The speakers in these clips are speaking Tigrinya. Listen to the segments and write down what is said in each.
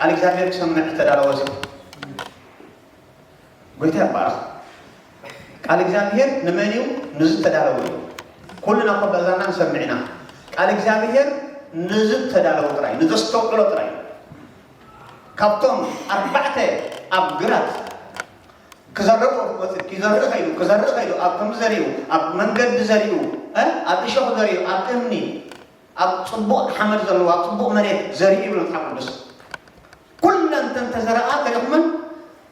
ቃል እግዚኣብሔር ክሰምዕ ዝተዳለወ ሰብ ጎይታ ይባረኽ። ቃል እግዚኣብሔር ንመን እዩ? ንዝተዳለወ እዩ። ኩልና እኮ በዛና ንሰምዕ ኢና። ቃል እግዚኣብሔር ንዝተዳለወ ጥራይ፣ ንዘስተውዕሎ ጥራይ። ካብቶም ኣርባዕተ ኣብ ግራት ክዘርእ ክወፅእ፣ ክዘርእ ከይዱ፣ ክዘርእ ከይዱ፣ ኣብ ከምዚ ዘሪኡ፣ ኣብ መንገዲ ዘሪኡ፣ እ? ኣብ እሾኽ ዘሪኡ፣ ኣብ እምኒ፣ ኣብ ፅቡቕ ሓመድ ዘለዎ፣ ኣብ ፅቡቕ መሬት ዘሪኡ ይብሎ መጽሓፍ ቅዱስ። ኩለን እንተን ተዘረኣ ተሪኽመን፣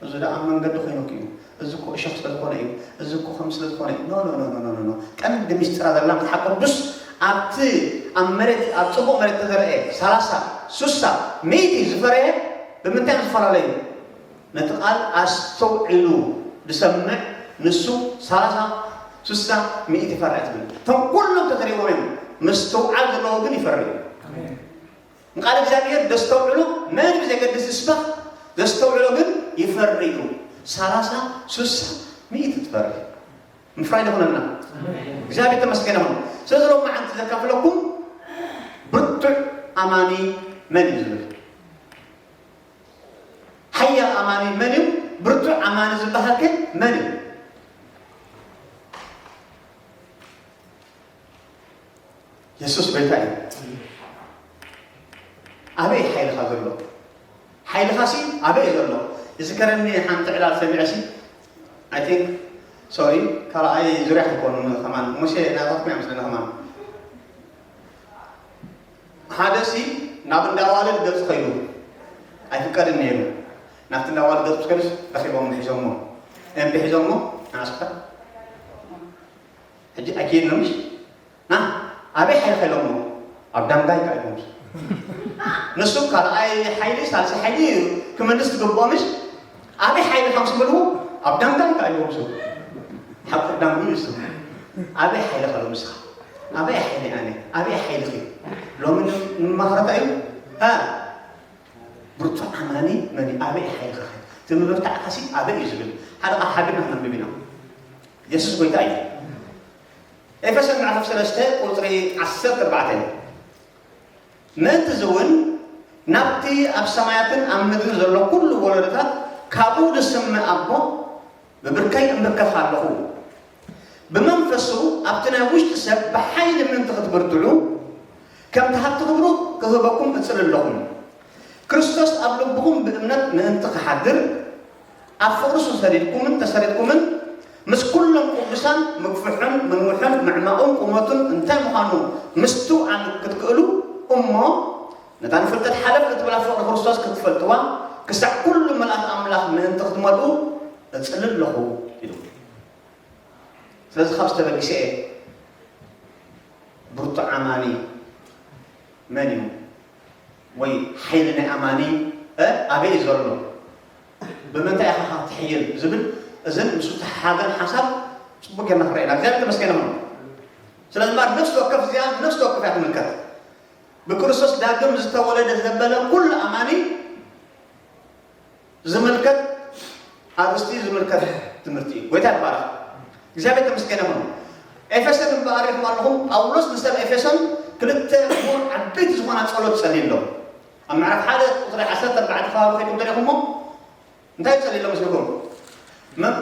እዚ ደኣ ኣብ መንገዲ ኮይኑኪ እዩ፣ እዚ እኮ እሾኽ ስለ ዝኾነ እዩ፣ እዚ እኮ ከም ስለ ዝኾነ እዩ። ኖ፣ ኖ፣ ኖ፣ ኖ፣ ኖ፣ ኖ። ቀንዲ ምስጢራ ዘላ መጽሓፍ ቅዱስ ኣብቲ ኣብ መሬት፣ ኣብ ጽቡቕ መሬት ተዘረአ፣ ሰላሳ፣ ስሳ፣ ሚእቲ ዝፈረየ ብምንታይ እዮም ዝፈላለዩ? ነቲ ቃል ኣስተውዕሉ ዝሰምዕ ንሱ ሰላሳ፣ ስሳ፣ ሚእቲ ይፈርዕ ትብል። እቶም ኩሎም ተዘሪቦም እዮም። ምስትውዓል ዘለዎ ግን ይፈሪ እዩ። ንቃል እግዚኣብሔር ዘስተውዕሉ መን ብዘገድስ ስባህ ዘስተውዕሎ ግን ይፈሪ እዩ። ሰላሳ፣ ስሳ፣ ሚእቲ ትፈሪ። ምፍራይ ይኹነና። እግዚኣብሔር ተመስገን ይኹን። ስለዚ ሎም መዓንቲ ዘካፍለኩም ብርቱዕ ኣማኒ መን እዩ ዝብል። ሓያል ኣማኒ መን እዩ? ብርቱዕ ኣማኒ ዝበሃል ከ መን እዩ? የሱስ ጎይታ እዩ። ኣበይ ሓይልኻ ዘሎ? ሓይልኻሲ ኣበይ እዩ ዘሎ? እዚ ከረኒ ሓንቲ ዕላል ሰሚዐሲ፣ I think፣ ሶሪ፣ ካልኣይ ዙርያ ክኾኑ ከማን፣ ሙሴ ናታትኩም እዮም ምስለና ከማን። ሓደሲ ናብ እንዳዋልድ ገጽ ኸይዱ ኣይፍቀድን ነይሩ። ናብቲ እንዳዋልድ ገጽ ከይዱስ ረኺቦም ሒዞሞ። እምቢ ሒዞሞ፣ ንኣስካ። ሕጂ ኣይክይድን ምሽ? ና፣ ኣበይ ሓይልኻ ኢሎሞ? ኣብ ዳንጋይ ካ ኢሎሞ። ንሱ ካልኣይ ሓይሊ፣ ሳልሲ ሓይሊ ክምልስ ዝግብኦ ምሽ? ኣበይ ሓይልኻ ምስ በልዎ፣ ኣብ ዳንጋይ ካ ኢሎሞ። ሓቁ ዳንጉ ይሱ። ኣበይ ሓይልኻ ኢሎም ንስኻ? ኣበይ ሓይሊ ኣነ? ኣበይ ሓይልኺ? ሎሚ ንማኽረታ እዩ። እ? ብርቱዕ ኣማኒ መን እዩ? ኣበይ ሓይልኻ? እቲ ምብርታዕካሲ ኣበይ እዩ ዝብል ሓደ ቃል ሓቢርና ክነንብብ ኢና። የሱስ ጎይታ እዩ። ኤፌሶን ምዕራፍ ሰለስተ ቁጽሪ ዓሰርተ ኣርባዕተ። ምእንቲ እዚ እውን ናብቲ ኣብ ሰማያትን ኣብ ምድርን ዘሎ ኩሉ ወለዶታት ካብኡ ዝስምዕ ኣቦ ብብርከይ እምብርከኽ ኣለኹ። ብመንፈሱ ኣብቲ ናይ ውሽጢ ሰብ ብሓይሊ ምእንቲ ክትብርትዑ ከምቲ ሃብቲ ክብሩ ክህበኩም እጽሊ ኣለኹ። ክርስቶስ ኣብ ልብኹም ብእምነት ምእንቲ ክሓድር ኣብ ፍቕርሱ ሰሪድኩምን ተሰሪድኩምን ምስ ኩሎም ቅዱሳን ምግፍሑን ምንውሑን ምዕማቑን ቁመቱን እንታይ ምዃኑ ምስትውዓል ክትክእሉ እሞ ነታ ንፍልጠት ሓለፍ እትብላ ፍቕሪ ክርስቶስ ክትፈልጥዋ ክሳዕ ኩሉ መልኣኽ ኣምላኽ ምእንቲ ክትመልኡ እጽሊ ኣለኹ ኢሉ። ስለዚ ካብ ዝተበግሰ እየ ብርቱዕ ኣማኒ መን እዩ? ወይ ሓይሊ ናይ ኣማኒ እ ኣበይ እዩ ዘሎ? ብምንታይ ኢኻ ትሕይል ዝብል እዝን ምስ ተሓዘን ሓሳብ ጽቡቅ ጌርና ክረአና እግዚኣብሔር ተመስገን ይኹን። ስለዚ እምበኣር ነፍሲ ወከፍ እዚኣ ነፍሲ ወከፍ እያ ትምልከት። ብክርስቶስ ዳግም ዝተወለደ ዘበለ ኩሉ ኣማኒ ዝምልከት ኣርእስቲ ዝምልከት ትምህርቲ እዩ። ጎይታ ይባረኽ። እግዚኣብሔር ተመስገን ይኹን። ኤፌሶን እምበኣር ኢኹም ኣለኹም ጳውሎስ ንሰብ ኤፌሶን ክልተ እሞ ዓበይቲ ዝኾና ጸሎት ጸልዩሎም። ኣብ ምዕራፍ ሓደ ቁፅሪ ዓሰርተ ኣርባዕተ ከባቢ ከይኩም ተሪኹሞ እንታይ ጸልዩሎም መስልኩም? መ-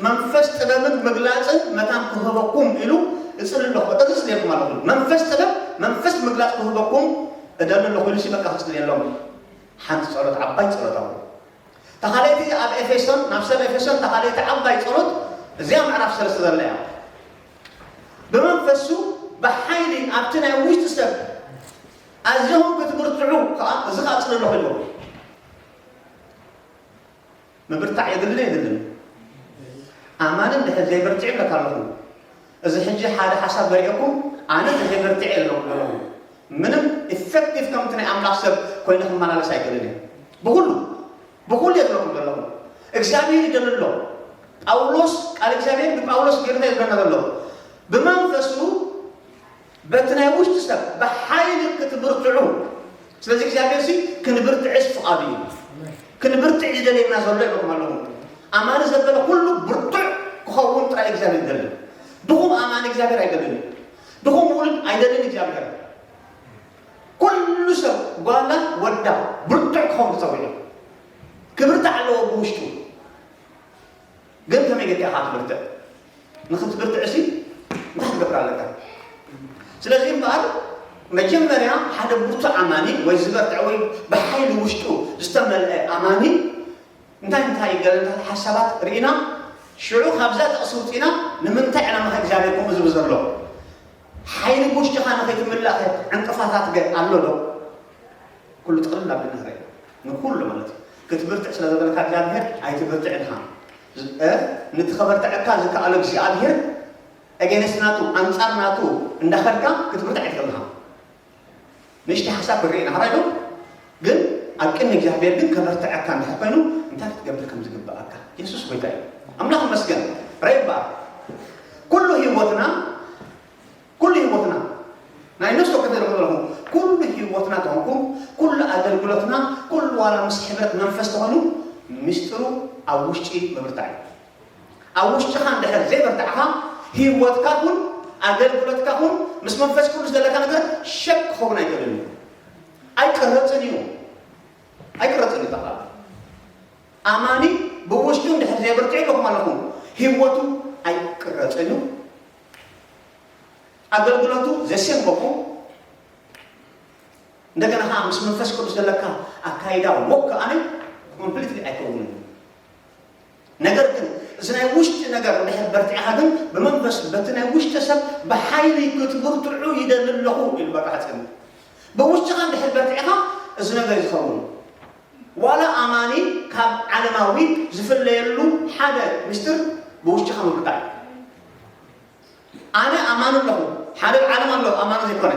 መንፈስ ጥበብን ምግላፅን መታን ክህበኩም ኢሉ እጽሊ ኣለኹ። በቃ ዝጽልየልኩም ኣለኹ። መንፈስ ጥበብ መንፈስ ምግላፅ ክህበኩም እደሊ ኣለኹ ኢሉ ሲ በቃ ክጽልየሎም ሓንቲ ጸሎት ዓባይ ጸሎት ኣለኹ። ተኻለይቲ ኣብ ኤፌሶን ናብ ሰብ ኤፌሶን ተኻለይቲ ዓባይ ጸሎት እዚኣ ምዕራፍ ሰለስተ ዘላ እያ። ብመንፈሱ ብሓይሊ ኣብቲ ናይ ውሽጢ ሰብ ኣዝኹም ክትብርትዑ ከዓ እዚ ከዓ ጽልሎ ኮይንዎ ምብርታዕ የድልን የድልን። ኣማን እንድሕር ዘይበርትዕ ይብለካ ኣለኹ። እዚ ሕጂ ሓደ ሓሳብ ዘርእየኩም ኣነ ዘይበርትዕ የለኹ ዘለኹ ምንም ኢፌክቲቭ ከምቲ ናይ ኣምላኽ ሰብ ኮይነ ክመላለስ ኣይክእልን እየ። ብኹሉ ብኹሉ የድለኩም ዘለኹ እግዚኣብሔር ይደሊ ኣሎ። ጳውሎስ ቃል እግዚኣብሔር ብጳውሎስ ገይሩ እንታይ ዝብለና ዘሎ? ብመንፈሱ በቲ ናይ ውሽጢ ሰብ ብሓይሊ ክትብርትዑ። ስለዚ እግዚኣብሔር ሲ ክንብርትዕስ ፍቓዱ እዩ። ክንብርትዕ ዝደልየና ዘሎ ይብለኩም ኣለኹ። ኣማኒ ዘበለ ኩሉ ብርቱዕ ክኸውን ጥራይ እግዚኣብሔር ይደሊ። ድኹም ኣማኒ እግዚኣብሔር ኣይደልን እዩ። ድኹም ውሉድ ኣይደልን እግዚኣብሔር። ኩሉ ሰብ ጓላ ወዳ ብርቱዕ ክኸውን ተጸዊዑ። ክብርታዕ ኣለዎ ብውሽጡ። ግን ከመይ ጌርካ ኢኻ ትብርትዕ? ንኽትብርትዕሲ እንታይ ክትገብር ኣለካ? ስለዚ እምበኣር መጀመርያ ሓደ ብርቱዕ ኣማኒ ወይ ዝበርትዕ ወይ ብሓይሊ ውሽጡ ዝተመልአ ኣማኒ እንታይ እንታይ ገለታት ሓሳባት ርኢና ሽዑ ካብዛ ጥቕሲ ውፂና ንምንታይ ዕላማ እግዚኣብሔር ከምኡ ዝብል ዘሎ ሓይሊ ውሽጥኻ ንኸይትምላእ ዕንቅፋታት ገ ኣሎ ዶ? ኩሉ ጥቕልል ኣቢልና ንርኢ ንኩሉ ማለት እዩ ክትብርትዕ ስለ ዘበለካ እግዚኣብሔር ኣይትብርትዕ ኢልካ ንትኸበርትዐካ ዝከኣሎ እግዚኣብሔር ኣገነስ ናቱ ኣንፃር ናቱ እንዳኸድካ ክትብርትዕ ኣይትኽእልካ ንእሽተይ ሓሳብ ክንርኢ ኢና ሓራይ ዶ ግን ኣብ ቅድሚ እግዚኣብሔር ግን ከበርትዐካ እንድሕር ኮይኑ እንታይ ክትገብር ከም ዝግብኣካ የሱስ ጎይታ እዩ ኣምላኽ መስገን ረይባ ኩሉ ህይወትና ኩሉ ህይወትና ናይ ነፍሲ ወከፍ ዘለኹ ዘለኹ ኩሉ ህይወትና ተኾንኩም ኩሉ ኣገልግሎትና ኩሉ ዋላ ምስ ሕብረት መንፈስ ተኾኑ ምስጢሩ ኣብ ውሽጢ ምብርታዕ እዩ ኣብ ውሽጥኻ እንድሕር ዘይበርታዕኻ ህይወትካ ኩን ኣገልግሎትካ ኩን ምስ መንፈስ ቅዱስ ዘለካ ነገር ሸክ ክኸውን ኣይክእልን እዩ ኣይቅረፅን እዩ ኣይቅረፅን እዩ ጠቕላላ ኣማኒ ብውሽጡ እንድሕር ዘይበርትዑ ኣለኹም ኣለኹም ህይወቱ ኣይቅረፅን እዩ ኣገልግሎቱ ዘሴም በኹ እንደገና ከዓ ምስ መንፈስ ቅዱስ ዘለካ ኣካይዳ ወክ ኣነ ኮምፕሊትሊ ኣይከውንን ነገር ግን እዚ ናይ ውሽጢ ነገር እንድሕር በርቲዕኻ ግን ብመንፈስ በቲ ናይ ውሽጢ ሰብ ብሓይሊ ክትብርትዑ ይደሊ ኣለኹ ኢሉ በቃ ሓፂን ብውሽጥኻ እንድሕር በርቲዕኻ እዚ ነገር ይኸውን ዋላ ኣማኒ ካብ ዓለማዊ ዝፍለየሉ ሓደ ምስጢር ብውሽጥኻ ምብርታዕ ኣነ ኣማኒ ኣለኹ ሓደ ዓለም ኣሎ ኣማኒ ዘይኮነ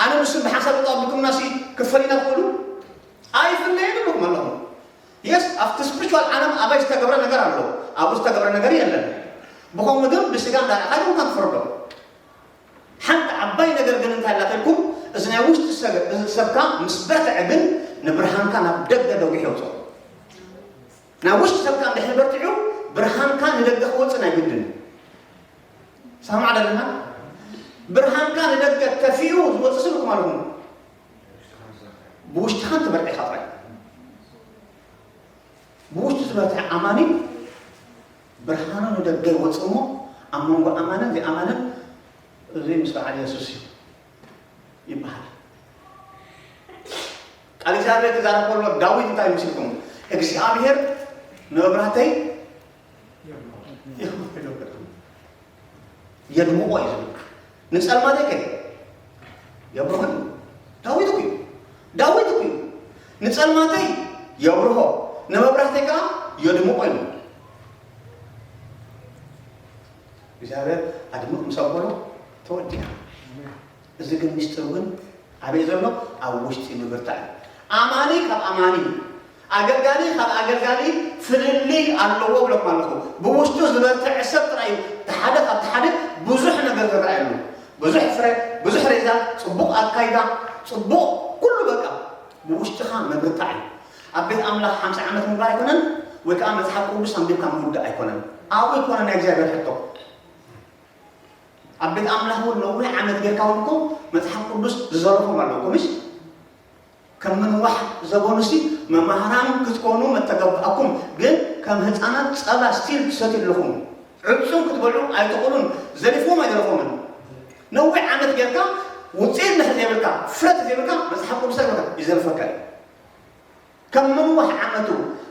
ኣነ ንሱ ብሓሳብ ጠቢኩምና ሲ ክፈሊና ትኽእሉ ኣይፍለየን ኣለኹም ኣለኹም የስ ኣብቲ ስፕሪቹዋል ዓለም ኣባይ ዝተገብረ ነገር ኣሎ ኣብኡ ዝተገብረ ነገር የለን ብኸምኡ ግን ብስጋ እንዳረኣኻ ግን ከም ትፈርዶ ሓንቲ ዓባይ ነገር ግን እንታይ ኣላ ተልኩም እዚ ናይ ውሽጢ ሰብካ ምስ በርትዐ ግን ንብርሃንካ ናብ ደገ ደጉሕ የውፅኦ ናብ ውሽጢ ሰብካ እንድሕር በርቲዑ ብርሃንካ ንደገ ክወፅእ ናይ ግድን ሰማዕ ደለና ብርሃንካ ንደገ ተፊኡ ዝወፅእ ስልኩም ኣለኹም ብውሽጥኻ እንተበርዒኻ ጥራይ ብውሽጡ ዝበርትዐ ኣማኒ ብርሃኑ ንደገ ይወፅእ እሞ ኣብ መንጎ ኣማንን ዘይኣማንን እዚ ምስ በዓል የሱስ እዩ ይበሃል ቃል እግዚኣብሔር ክዛረብ ከሎ ዳዊት እንታይ ምስልኩም እግዚኣብሔር ንመብራህተይ የድምቆ እዩ ዝብል ንፀልማተይ ከ የብርሆ ዳዊት እኮ እዩ ዳዊት እኮ እዩ ንፀልማተይ የብርሆ ንመብራህተይ ከዓ የድምቆ እዩ እግዚኣብሔር ኣድምቕ ምስ ኣበሎ ተወዲኣ እዚ ግን ምስጢሩ ግን ኣበይ ዘሎ ኣብ ውሽጢ ምብርታዕ ኣማኒ ካብ ኣማኒ ኣገልጋሊ ካብ ኣገልጋሊ ፍልልይ ኣለዎ ብለኩም ኣለኹ ብውሽጡ ዝበርትዕ ሰብ ጥራይ እዩ ሓደ ካብ ሓደ ብዙሕ ነገር ዝረኣየሉ ብዙሕ ፍረ ብዙሕ ሬዛ ፅቡቕ ኣካይዳ ፅቡቕ ኩሉ በቃ ብውሽጥኻ ምብርታዕ እዩ ኣብ ቤት ኣምላኽ ሓምሳ ዓመት ምንባር ኣይኮነን ወይ ከዓ መፅሓፍ ቅዱስ ኣንቢብካ ምውዳእ ኣይኮነን ኣብኡ ኣይኮነ ናይ እግዚኣብሔር ሕቶ ኣብ ቤት ኣምላኽ እውን ነዊሕ ዓመት ጌርካ እውን እኮ መፅሓፍ ቅዱስ ዝዘረፎም ኣለዉ ኮሚስ ከም ምንዋሕ ዘበኑሲ መማህራን ክትኮኑ መተገብኣኩም ግን ከም ህፃናት ፀባ ስቲል ትሰትዩ ኣለኹም ዕፁም ክትበልዑ ኣይትኽእሉን ዘሊፍዎም ኣይዘለፎምን ነዊሕ ዓመት ጌርካ ውፅኢት ንሕ ዘይብልካ ፍረት ዘይብልካ መፅሓፍ ቅዱስ ይዘልፈካ እዩ ከም ምንዋሕ ዓመቱ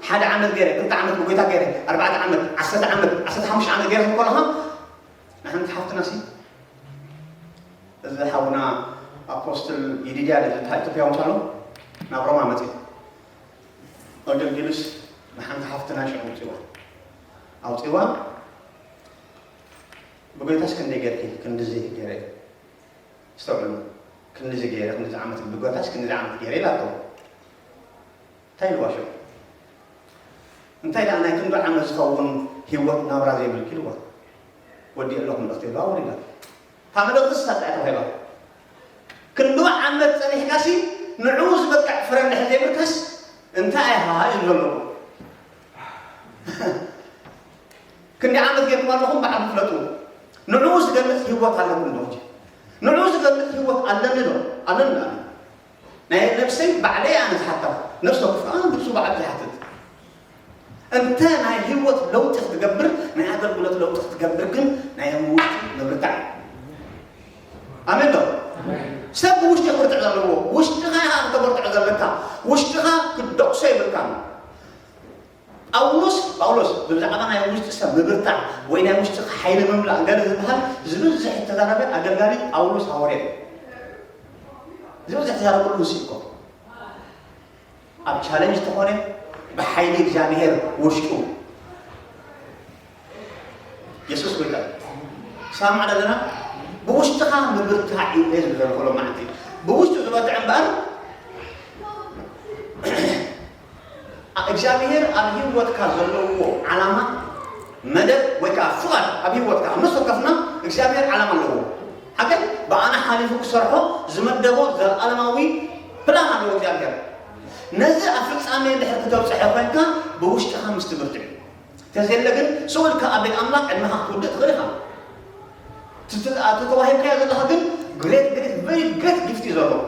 ሓደ ዓመት ገይረ ክልተ ዓመት ብጎይታ ገይረ ኣርባዕተ ዓመት ዓሰርተ ዓመት ዓሰርተ ሓሙሽተ ዓመት ገይረ ከለኻ ንሓንቲ ሓፍትና ሲ እዚ ሓውና ኣፖስትል ይዲድያ ዝበሃል ኢትዮጵያዊ ኣሎ ናብ ሮማ መፅኡ ኣገልጊሉስ ንሓንቲ ሓፍትና ሽዑ ኣውፅዋ ኣውፅዋ ብጎይታስ ክንደይ ገርኪ ክንድዚ ገይረ ዝተውዕሉ ክንድዚ ገይረ ክንድዚ ዓመት ብጎይታስ ክንድዚ ዓመት ገይረ ኢላቶ እንታይ ኢልዋ ሽዑ እንታይ ደኣ ናይ ክንዱ ዓመት ዝኸውን ህይወት ናብራ ዘይብልኪ ኢልዋ ወዲእ ኣለኹ ምልእኽቲ ኢልዋ ወሪዳ እታ ምልእኽቲ ስሳ እንታይ ተባሂላ ክንዱ ዓመት ጸኒሕካሲ ንዕኡ ዝበቅዕ ፍረ እንድሕር ዘይብልካስ እንታይ ኢኻ ኢሉ ዘለኹ ክንዲ ዓመት ጌርኩም ኣለኹም በዓል ፍለጡ ንዕኡ ዝገልጽ ህይወት ኣለኩም ዶ ንዕኡ ዝገልጽ ህይወት ኣለኒ ዶ ኣለኒ ናይ ነብሰይ ባዕለይ ኣነ ዝሓታ፣ ነብሲ ወከፍ ከዓ ነብሱ ባዕሉ ዝሓትት። እንተ ናይ ህይወት ለውጢ ክትገብር፣ ናይ ኣገልግሎት ለውጢ ክትገብር ግን ናይ ውሽጢ ምብርታዕ። ኣሜን ዶ? ሰብ ብውሽጢ ክብርትዕ ዘለዎ፣ ውሽጥኻ ኢኻ ክተበርትዖ ዘለካ። ውሽጥኻ ክትደቅሶ የብልካን። ጳውሎስ ጳውሎስ ብዛዕባ ናይ ውሽጢ ሰብ ምብርታዕ ወይ ናይ ውሽጢ ሓይሊ ምምላእ ገለ ዝበሃል ዝብዝሕ እተዛረበ ኣገልጋሊ ጳውሎስ ሃዋርያ እዩ። ዝብዝሕ ተዛረበሉ ንሱ እኮ ኣብ ቻለንጅ ተኾነ ብሓይሊ እግዚኣብሔር ውሽጡ የሱስ ጎይታ እዩ። ሰማዕ ዘለና ብውሽጥኻ ምብርታዕ እዩ ዝብል ዘሎ ኩሎ መዓልቲ ብውሽጡ ዝበርትዕ እምበኣር እግዚኣብሔር ኣብ ህይወትካ ዘለዎ ዓላማ መደብ ወይ ከዓ ፍቓድ ኣብ ህይወትካ ኣብ ነፍሲ ወከፍና እግዚኣብሔር ዓላማ ኣለዎ። ሓቀ ብኣና ሓሊፉ ክሰርሖ ዝመደቦ ዘለዓለማዊ ፕላን ኣለዎ እግዚኣብሔር። ነዚ ኣብ ፍጻሜ እንድሕር ክተብፅሐ ኮይንካ ብውሽጥኻ ምስ ትብርትዕ እዩ። ተዘየለ ግን ስቕ ኢልካ ኣብ ቤት ኣምላኽ ዕድመኻ ክትውድእ ትኽእል ኢኻ። እቲ ተዋሂብካዮ ዘለኻ ግን ግሬት ግሬት ቨሪ ግሬት ጊፍት እዩ ዘለዎ።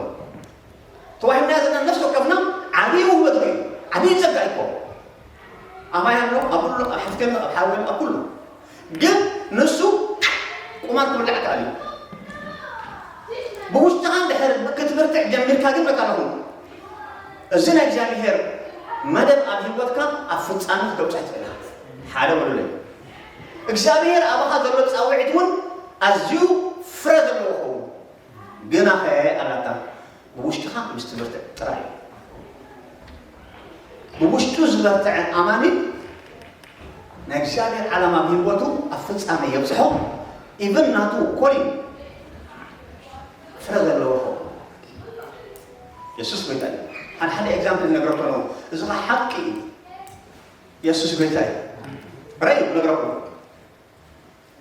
ተዋሂብናዮ ዘለና ነፍሲ ወከፍና ዓብዪ ውህበት እዩ፣ ዓብዪ ጸጋ እዩ እኮ። ኣባይ ኣሎ፣ ኣብ ኩሉ፣ ኣብ ሓፍቲ ኣሎ፣ ኣብ ሓዊ ኣሎ፣ ኣብ ኩሉ። ግን ንሱ ቁማር ክብላዕ ከኣል እዩ። ብውሽጥኻ እንድሕር ክትብርትዕ ጀሚርካ ግን በቃ ኣለኹ። እዚ ናይ እግዚኣብሔር መደብ ኣብ ህይወትካ ኣብ ፍጻሜ ክተብጽሕ ትኽእል ኢኻ። ሓደ በሉለይ። እግዚኣብሔር ኣባኻ ዘሎ ጻውዒት እውን ኣዝዩ ፍረ ዘለዎ ክኸውን። ግና ኸ ኣላታ ብውሽጥኻ ምስ ትብርትዕ ጥራይ እዩ። ብውሽጡ ዝበርትዐ ኣማኒ ናይ እግዚኣብሔር ዓላማ ብህይወቱ ኣብ ፍጻሜ የብፅሖ። ኢቭን ናቱ ኮሊን ፍረ ዘለዎ ኸው የሱስ ጎይታ እዩ። ሓደ ሓደ ኤግዛምፕል ነግረኮ ነው። እዚ ኸ ሓቂ እዩ። የሱስ ጎይታ እዩ። ረይ ነግረኮ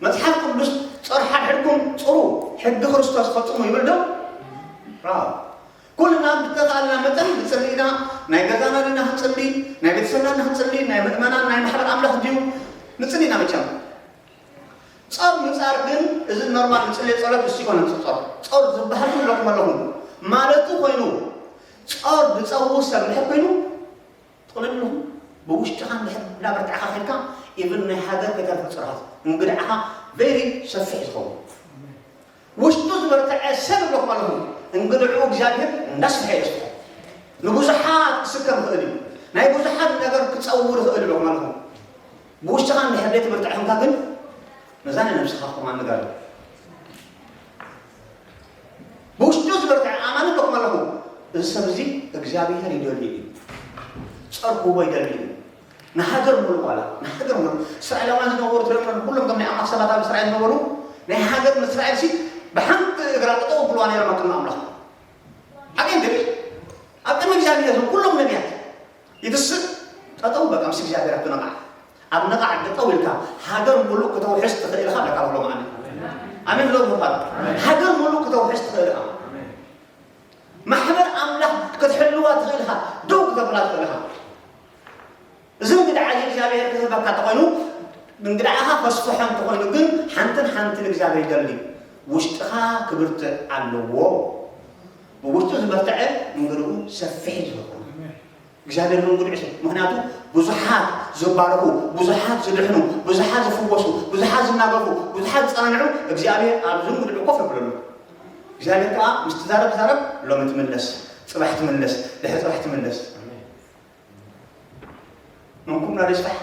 መጽሓፍ ቅዱስ ጾር ሓድሕድኩም ጽሩ፣ ሕጊ ክርስቶስ ፈጽሙ ይብል ዶ? ራው ኩልና ብተኻልና መጠን ንጽሊ ኢና። ናይ ገዛና ድና ክንጽሊ፣ ናይ ቤተሰብና ድና ክንጽሊ፣ ናይ ምእመናን ናይ ማሕበር ኣምላኽ ድዩ ንጽሊ ኢና። መቸም ጾር ምጻር ግን እዚ ኖርማል ንጽሊ ጸሎት እሱ ይኮነ። ጾር ጾር ዝበሃል ግን ለኩም ኣለኹም ማለቱ ኮይኑ ጾር ዝጸው ሰብ ምሕር ኮይኑ ጥቕልል ኣለኹም ብውሽጥኻ እንድሕር እንዳበርትዕኻ ከድካ ኢቭን ናይ ሃገር ከይተርፈ ጽርሃት እንግድዓኻ ቬሪ ሰፊሕ ዝኸውን ውሽጡ ዝበርትዐ ሰብ ኣለኹም ኣለኹም እንግድዕኡ እግዚኣብሔር እንዳስፍሐ የስፍሖ ንብዙሓት ክስከም ይኽእል እዩ ናይ ብዙሓት ነገር ክጸውር ይኽእል ኣለኹም ኣለኹም ብውሽጥኻ እንድሕር ዘይትብርትዕ ኮንካ ግን ነዛ ናይ ነብስኻ ኮማን ንገር ብውሽጡ ዝበርትዐ ኣማኒ ኣለኹም ኣለኹ እዚ ሰብ እዚ እግዚኣብሔር ይደልዩ እዩ ጸር ክህቦ ይደልዩ እዩ ንሃገር ሙሉእ ዋላ ንሃገር ሙሉእ እስራኤላውያን ዝነበሩ ትረምረን ኩሎም ከም ናይ ኣምላኽ ሰባት ኣብ እስራኤል ዝነበሩ ናይ ሃገር ንእስራኤል ሲ ብሓንቲ እግራ ጠጠው ብልዋ ነይሮም ኣብ ቅድሚ ኣምላኽ ሓቂ እንድሪ ኣብ ቅድሚ እግዚኣብሔር እዞም ኩሎም ነቢያት ይትስእ ጠጠው በቃ ምስ እግዚኣብሔር ኣትነቓዕ ኣብ ነቓዕ ጠጠው ኢልካ ሃገር ሙሉእ ክተውሕስ ትኽእል ኢኻ ኣለካ ብሎ ማለት ኣሜን ብሎ ምባል ሃገር ሙሉእ ክተውሕስ ትኽእል ኢኻ ማሕበር ኣምላኽ ክትሕልዋ ትኽእል ኢኻ ደው ክተብላ ትኽእል ኢኻ እዚ እንግድዓ እግዚኣብሔር ክህበካ ተኾይኑ እንግድዓኻ ከስፍሖ እንተኾይኑ ግን ሓንትን ሓንትን እግዚኣብሔር ይደሊ ውሽጥኻ ክብርትዕ ኣለዎ ብውሽጡ ዝበርትዐ መንገድኡ ሰፊሕ ዝኸውን እግዚኣብሔር መንገዱ ዕሸ ምክንያቱ ብዙሓት ዝባረኩ ብዙሓት ዝድሕኑ ብዙሓት ዝፍወሱ ብዙሓት ዝናገፉ ብዙሓት ዝፀናንዑ እግዚኣብሔር ኣብዚ መንገዱ ኮፍ የብለሉ እግዚኣብሔር ከዓ ምስ ትዛረብ ዛረብ ሎሚ ትምለስ ፅባሕ ትምለስ ድሕሪ ፅባሕ ትምለስ መንኩም ናደ ይስራሕ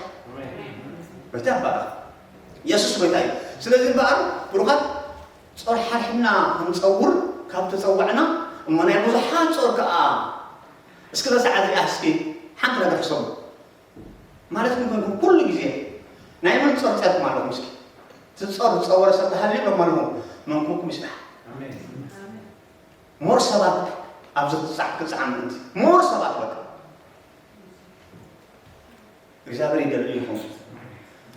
በታ በኣ የሱስ ጎይታ እዩ ስለዚ በኣር ብሩኻት ጾር ሓርሕና ክንጸውር ካብ ተጸዋዕና እሞ ናይ ብዙሓት ጾር ከኣ እስኪ በዛ ዓዚኣ እስኪ ሓንቲ ነገር ሕሰቡ ማለት ግን ኮይንኩም ኩሉ ግዜ ናይ መን ጾር ጸርኩም ኣለኹም እስኪ እቲ ጾር ዝጸወረ ሰብ ተሃልዩ ኣለኩም ኣለኹም መንኩምኩም ይስራሕ ሞር ሰባት ኣብዚ ክጻዕ ክጻዕ ምእንቲ ሞር ሰባት በቃ እግዚኣብሔር ይደሊ ይኹን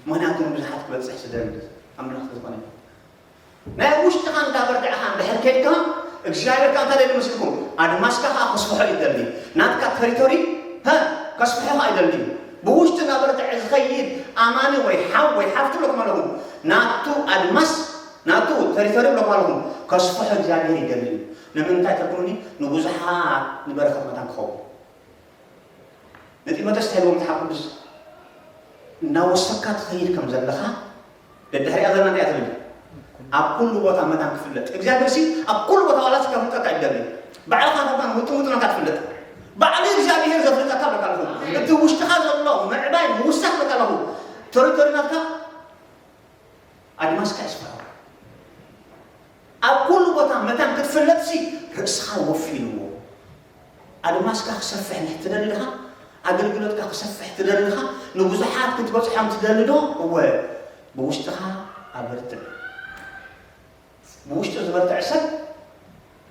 ምክንያቱ ንብዙሓት ክበፅሕ ዝደሊ ኣምላኽ ዝኾነ ናይ ውሽጥኻ እንዳበርትዕኻ እንድሕር ከድካ እግዚኣብሔር ከዓ እንታይ ደሊ መስልኩም ኣድማስካ ከዓ ከስፍሖ ይደሊ ናትካ ተሪቶሪ ከስፍሖ ከዓ ይደሊ ብውሽጢ እናበርትዐ ዝኸይድ ኣማኒ ወይ ሓው ወይ ሓፍቲ ኣለኩም ኣለኹም ናቱ ኣድማስ ናቱ ተሪቶሪ ኣለኩም ኣለኹም ከስፍሖ እግዚኣብሔር ይደሊ እዩ ንምንታይ ተልኩምኒ? ንብዙሓት ንበረኸት መታን ክኸውን። ንጢሞቴዎስ እንታይ ኢልዎ መጽሓፍ ቅዱስ? እናወሰካ ትኸይድ ከም ዘለኻ ደድሕሪኣ ዘለና እንታይ እያ ትብል? ኣብ ኩሉ ቦታ መታን ክፍለጥ እግዚኣብሔር ሲ ኣብ ኩሉ ቦታ ዋላ ስካ ፍልጠካ ይደሊ። ባዕልኻ ከማን ውጥን ውጥንካ ትፍለጥ። ባዕሉ እግዚኣብሔር ዘፍልጠካ በቃ ኣለኹ። እቲ ውሽጥኻ ዘሎ ምዕባይ ምውሳኽ በቃ ኣለኹ። ተሪቶሪ ናትካ ኣድማስካ ይስፋሕ። ኣብ ኩሉ ቦታ መታን ክትፍለጥሲ ርእስኻ ወፊልዎ። ኣድማስካ ክሰፍሕ ንሕ ትደልኻ፣ ኣገልግሎትካ ክሰፍሕ ትደልኻ፣ ንብዙሓት ክትበጽሖም ትደልዶ? እወ፣ ብውሽጥኻ ኣበርትዕ። ብውሽጡ ዝበርትዕ ሰብ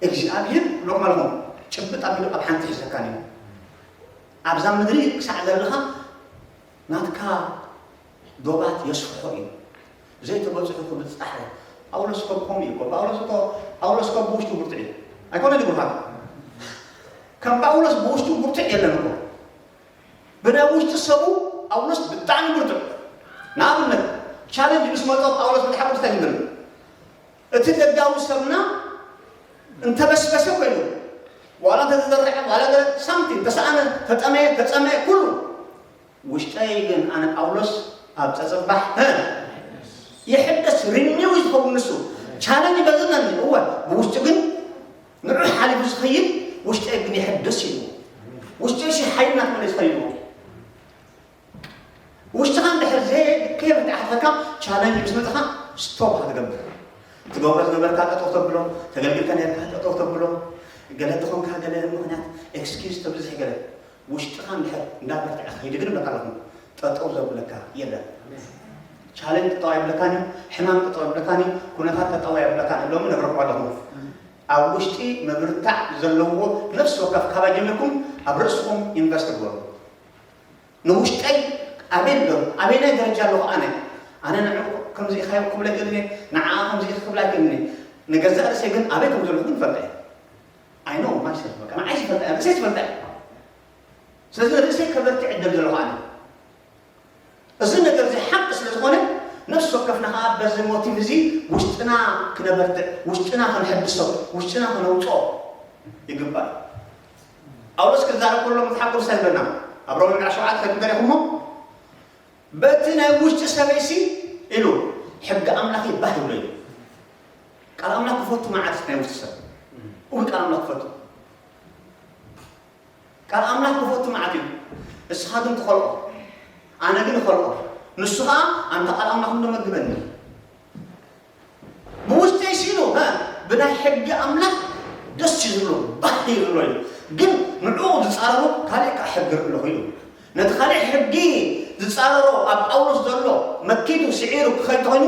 እግዚኣብሔር ብሎኩም ኣለኹም ጭብጥ ኣቢሉ ኣብ ሓንቲ ሒዘካን እዩ። ኣብዛ ምድሪ ክሳዕ ዘለኻ ናትካ ዶባት የስፍሖ እዩ። ዘይተበጽሑ ክብጻሕ እዩ። ጳውሎስ እኮ ከምኡ እዩ እኮ። ጳውሎስ እኮ ጳውሎስ እኮ ብውሽጡ ብርቱዕ እዩ። ኣይኮነ ድብርሃት ከም ጳውሎስ ብውሽጡ ብርቱዕ የለን እኮ። ብናይ ውሽጢ ሰቡ ጳውሎስ ብጣዕሚ ብርቱዕ። ንኣብነት ቻለንጅ ምስ መጾ ጳውሎስ መጽሓፍ ቅዱስ እንታይ ይብል? እቲ ደጋዊ ሰብና እንተበስበሰ ኮይኑ ዋላ እንተተዘርዐ ዋላ ሳምቲንግ ተሰኣነ ተጠመየ ተጸመየ ኩሉ ውሽጠይ ግን ኣነ ጳውሎስ ኣብ ጸጸባሕ ይሕደስ ሪኒው ዝኸውን ንሱ ቻለንጅ ይበዝነኒ እወ ብውሽጡ ግን ንዑ ሓሊፉ ዝኸይድ ውሽጠይ ግን ይሕደስ ኢሉ ውሽጠይ ሲ ሓይልና ትመለ ዝኸይድዎ ውሽጥኻ እንድሕር ዘይከይርዳእካ ቻለንጅ ምስ መፅኻ ስቶፕ ክትገብር ትገብሮ ዝነበርካ ጠጠው ተብሎ ተገልግልካ ነርካ ጠጠው ተብሎ ገለ ተኾንካ ገለ ምክንያት ኤክስኪውዝ ተብዝሕ ገለ ውሽጥኻ እንድሕር እንዳበርትዐ ከይዱ ግን በቃ ኣለኹ ጠጠው ዘብለካ የለን። ቻለንጅ ጠጠው ኣይብለካን እዩ፣ ሕማም ጠጠው ኣይብለካን እዩ፣ ኩነታት ጠጠው ኣይብለካን እዩ። ሎሚ ነግረኩም ኣለኹ ኣብ ውሽጢ ምብርታዕ ዘለዎ ነፍሲ ወከፍ ካባይ ጀሚርኩም ኣብ ርእስኹም ኢንቨስት ግበሩ። ንውሽጠይ ኣበይ ኣሎ ኣበይናይ ደረጃ ኣለኹ ኣነ ኣነ ንዑ ከምዚ ኢኻዮ ክብለ ክእል ንዓ ከምዚ ኢኺ ክብላ ክእል ንገዛእ ርእሰይ ግን ኣበይ ከም ዘለኹ ግን ፈልጠ ኣይኖ ማይሰልፍ በቃ ንዓይ ዝፈልጠ ርእሰይ ዝፈልጠ ስለዚ ርእሰይ ከበርትዕ ዕደል ዘለኹ ኣነ እዚ ነገር እዚ ሓቂ ስለ ዝኾነ ነፍሲ ወከፍና ከዓ በዚ ሞቲቭ እዚ ውሽጥና ክነበርትዕ ውሽጥና ከነሐድሶ ውሽጥና ከነውፅኦ ይግባእ። ጳውሎስ ክዛረብ ከሎ መጽሓፍ ቅዱስ እንታይ ይብለና? ኣብ ሮሜ ምዕራፍ ሸውዓተ ከድም ተሪኹሞ በቲ ናይ ውሽጢ ሰበይሲ ኢሉ ሕጊ ኣምላኽ ይባህ ይብሎ እዩ። ቃል ኣምላኽ ክፈቱ መዓት ናይ ውሽጢ ሰብ እው ቃል ኣምላኽ ክፈቱ ቃል ኣምላኽ ክፈቱ መዓት እዩ። እስኻ ግን ትኸልኦ ኣነ ግን እኸልኦ ንሱ ኸዓ ኣንታ ቃል ኣምላኽ እንዶ መግበኒ ብውሽጠይ ሲሉ ብናይ ሕጊ ኣምላኽ ደስ እዩ ዝብሎ ባህ እዩ ዝብሎ እዩ። ግን ንዕኡ ዝፃረሮ ካሊእ ከዓ ሕጊ ርኢ ኣለኹ ኢሉ ነቲ ካሊእ ሕጊ ዝፃረሮ ኣብ ጳውሎስ ዘሎ መኪቱ ስዒሩ ክኸይድ ተኾይኑ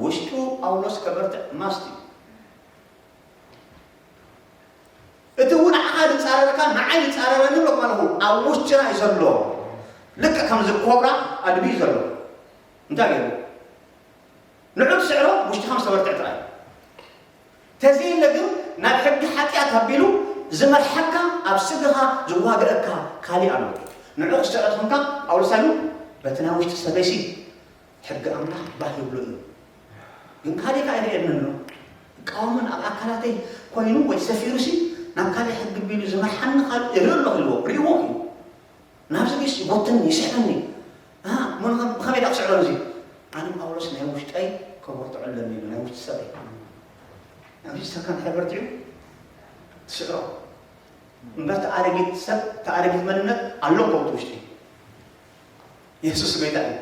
ውሽጡ ጳውሎስ ከበርትዕ ማስት እዩ። እቲ እውን ንዓኻ ዝፃረረካ ንዓይ ዝፃረረኒ ብሎ ማለኹ ኣብ ውሽጥና እዩ ዘሎ ልክዕ ከምዚ ኮብራ ኣድቢ እዩ ዘሎ እንታይ ገይሩ ንዑ ትስዕሮ ውሽጥኻ ምስ ተበርትዕ ጥራይ ተዘየለ ግን ናብ ሕጊ ሓጢኣት ኣቢሉ ዝመርሓካ ኣብ ስጋኻ ዝዋግአካ ካሊእ ኣሎ ንዑ ክስዕሮ ትኾንካ ጳውሎስ ኣሉ በቲ ናይ ውሽጢ ሰበይሲ ሕጊ ኣምላኽ ባህ ይብሎ እዩ ግን ካሊእ ከዓ ይርእየኒ ኣሎ እቃወምን ኣብ ኣካላተይ ኮይኑ ወይ ሰፊሩሲ ናብ ካሊእ ሕጊ ቢሉ ዝመርሓኒ ካልእ ይርኢ ኣለኹ ኢልዎ ርእዎ እዩ ናብዚ ግስ ይጎትኒ ይስሕበኒ ብኸመይ ዳ ክስዕሮ እዚ ኣነ ጳውሎስ ናይ ውሽጠይ ከበርትዖ ኣለኒ ኢሉ ናይ ውሽጢ ሰበይ ናይ ውሽጢ ሰብካ እንድሕር በርቲዑ ትስዕሮ እምበር ተኣረጊት ሰብ ተኣረጊት መንነት ኣሎ ከውቲ ውሽጢ የሱስ ጎይታ እዩ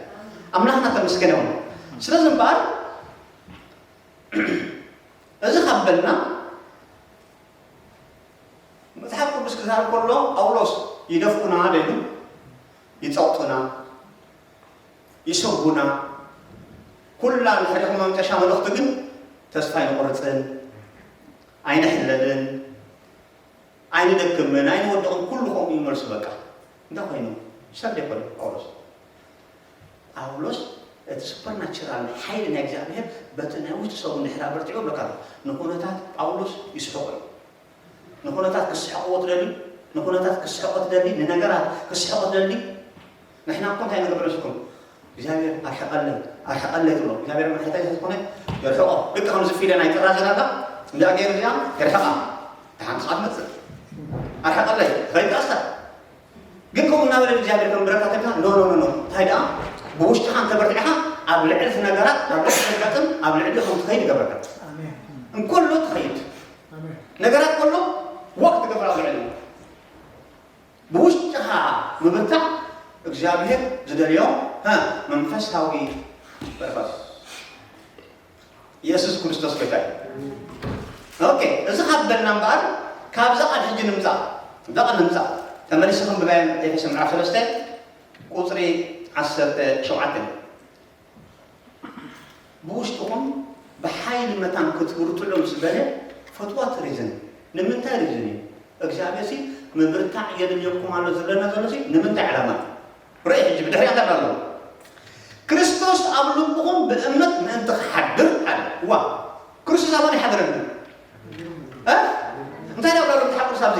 ኣምላኽና ተመስገነ ይኹን ስለዚ እምበኣር እዚ ካብ በልና መጽሓፍ ቅዱስ ክዛረብ ከሎ ጳውሎስ ይደፍኡና ደሉ ይጸቕጡና ይሰጉና ኩላ ንሕሪኹም መምጠሻ መልእኽቲ ግን ተስፋ ኣይንቆርፅን ኣይንሕለልን ኣይንደክምን ኣይንወድቕን ኩሉ ከምኡ ይመልሱ በቃ እንታይ ኮይኑ ሰብ ዘይኮነ ጳውሎስ ጳውሎስ እቲ ሱፐርናቸራል ሓይሊ ናይ እግዚኣብሔር በቲ ናይ ውሽጢ ሰቡ እንድሕር ኣበርቲዑ ብለካ ኣሎ ንኩነታት ጳውሎስ ይስሕቆ እዩ ንኩነታት ክስሕቅዎ ትደሊ ንኩነታት ክስሕቆ ትደሊ ንነገራት ክስሕቆ ትደሊ ንሕና እኮ እንታይ ንገብር ንስኩም እግዚኣብሔር ኣርሕቀለይ ኣርሕቀለይ ትብሎ እግዚኣብሔር መርሕታይ ዝኾነ የርሕቆ ልክ ከምዚ ፊደ ናይ ጥራዘናታ እንዳ ገይሩ እዚኣ የርሕቃ ሓንቲ ሰዓት መጽእ ኣርሓቀለይ ኸይቃሳ ግን ከምኡ እናበለ እግዚኣብሔር ከም ብረካ ተካ ኖ ኖ ኖ ኖ እንታይ ደኣ ብውሽጥኻ እንተበርቲዕኻ ኣብ ልዕሊ እቲ ነገራት ኣብ ልዕሊ ዘጋጥም ኣብ ልዕሊ ከም ትኸይድ ይገብረካ። እንከሎ ትኸይድ ነገራት ከሎ ወቅት ትገብር ኣብ ልዕሊ ብውሽጥኻ ምብርታዕ እግዚኣብሔር ዝደልዮ ሀ፣ መንፈሳዊ በረኸት ኢየሱስ ክርስቶስ ጎይታ እዩ። ኦኬ፣ እዚ ካብ በልና እምበኣር ካብዛ ቃል ሕጂ ንምጻእ እዛ ቃል ንምጻእ ተመሊስኩም ብባያን ኤፌሶ ምዕራፍ ሰለስተ ቁጽሪ ዓሰርተ ሸውዓተ ብውሽጥኹም ብሓይሊ መታን ክትብርትዑ ምስ በለ ፈትዋት ሪዝን ንምንታይ ሪዝን እዩ እግዚኣብሔር ሲ ምብርታዕ የድልየኩም ኣሎ ዝብለና ዘሎ ሲ ንምንታይ ዕላማ እዩ? ርእ ሕጂ ብድሕሪኣ እንታይ ኣሎ? ክርስቶስ ኣብ ልብኹም ብእምነት ምእንቲ ክሓድር ኣለ። ዋ ክርስቶስ ኣበን ይሓድረና እ? እንታይ ናብ ላሉ ተሓቁስ ኣብዚ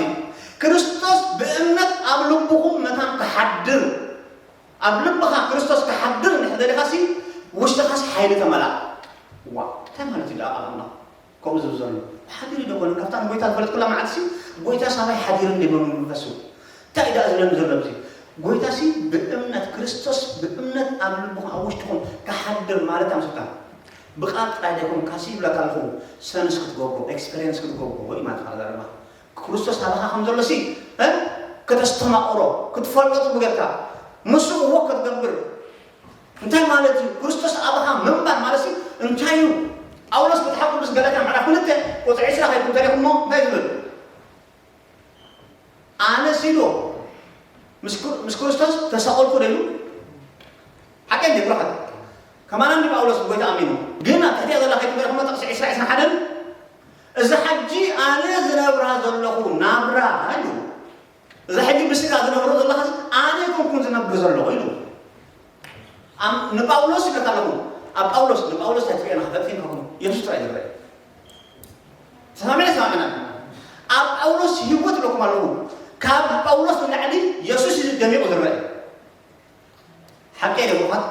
ክርስቶስ ብእምነት ኣብ ልብኹም መታን ክሓድር ኣብ ልብኻ ክርስቶስ ክሓድር እንድሕር ደሊኻሲ ውሽጥኻስ ሓይሊ ተመላእ። ዋ እንታይ ማለት እዩ ደኣ ቃል ኣምላኽ ከምኡ ዝብል ዘሎ ሓዲሩ ዶ ኮነ ካብታ ንጎይታ ዝፈለጥኩላ መዓልትሲ ጎይታ ሳባይ ሓዲሩ እንደ በሉ መንፈሱ እንታይ ደኣ ዝብለኒ ዘሎ ኣብዚ ጎይታሲ ብእምነት ክርስቶስ ብእምነት ኣብ ልብኹም ኣብ ውሽጥኹም ክሓድር ማለት ኣምስልካ ብቃል ጥራይ ዳይኮም ካሲ ይብለካ ኣለኹ ሰንስ ክትገብሮ ኤክስፔሪንስ ክትገብሮ ወይ ማለት ካልእ ዘረባ ክርስቶስ ኣባኻ ከም ዘሎ ሲ ከተስተማቕሮ ክትፈልጦ ጽቡቅ ጌርካ ምስኡ ወክ ክትገብር እንታይ ማለት እዩ? ክርስቶስ ኣባኻ ምንባር ማለት ሲ እንታይ እዩ? ጳውሎስ መጽሓፍ ቅዱስ ገላትያ ምዕራፍ ክልተ ቁጽሪ ዕስራ ከይኩም ተሪኹሞ እንታይ ዝብል ኣነ ሲዶ ምስ ክርስቶስ ተሰቐልኩ ዶ ኢሉ ሓቂ እንዲ ብርኸት ከማና እንዲ ጳውሎስ ብጎይታ ኣሚኑ ግን ኣብ ትሕቲያ ዘላ ከይትበርኽሞ ጥቕሲ ዕስራ ዕስራ ሓደን እዛ ሕጂ ኣነ ዝነብራ ዘለኹ ናብራ ኢሉ እዛ ሕጂ ብስጋ ዝነብሮ ዘለኻ ኣነ ኮንኩን ዝነብር ዘለኹ ኢሉ ንጳውሎስ ይብለካ ኣለኹ ኣብ ጳውሎስ ንጳውሎስ ኣይትርእየና ፈጥፊን ከኹም የሱስ ጥራይ ዝረአ ተሰማሚዕና ተሰማሚዕና ኣብ ጳውሎስ ህይወት ይብለኩም ኣለኹ ካብ ጳውሎስ ንላዕሊ የሱስ እዩ ደሚቑ ዝረአ ሓቂ ደብሩኻት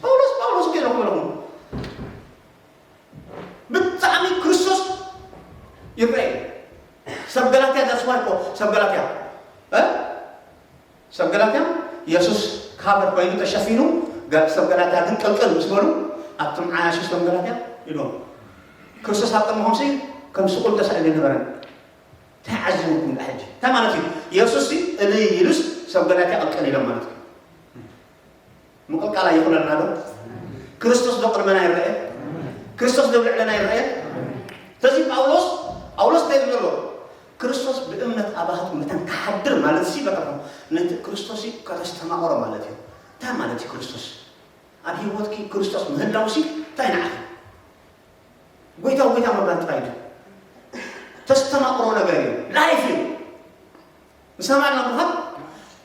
ጳውሎስ ጳውሎስ እኮ ይብለኩም ኣለኹ ብጣዕሚ ክርስቶስ ይረአ ሰብ ገላትያ that's why እኮ ሰብ ገላትያ እ? ሰብ ገላትያ የሱስ ካቨር ኮይኑ ተሸፊኑ ገ- ሰብ ገላትያ ግን ቅልቅል ምስ በሉ ኣብቶም ዓያሹ ሰብ ገላትያ ኢሎም ክርስቶስ ኣብ ቅድሚ ከምሲ ከም ስቁል ተሳኢሉ ነበረን እንታይ ዓዚቡኩም ዳ ሕጂ እንታይ ማለት እዩ የሱስ ሲ እልይ ኢሉስ ሰብ ገላትያ ቅልቅል ኢሎም ማለት እዩ ምቕልቃል ኣይኹነልና ዶ? ክርስቶስ ዶ ቅድመና ይረአ? ክርስቶስ ዶ ልዕለና ይረአ? ስለዚ ጳውሎስ ጳውሎስ እንታይ ዝብሎ? ክርስቶስ ብእምነት ኣባኻትኩም መታን ክሓድር ማለት ሲ በቃ ነቲ ክርስቶስ ከተስተማቕሮ ማለት እዩ። እንታይ ማለት እዩ ክርስቶስ? ኣብ ህይወትኪ ክርስቶስ ምህላው ሲ እንታይ ንዓኺ? ጎይታ ጎይታ ምባል ጥራይ እዩ። ተስተማቕሮ ነገር እዩ። ላይፍ እዩ። ንሰማዕና ምዃን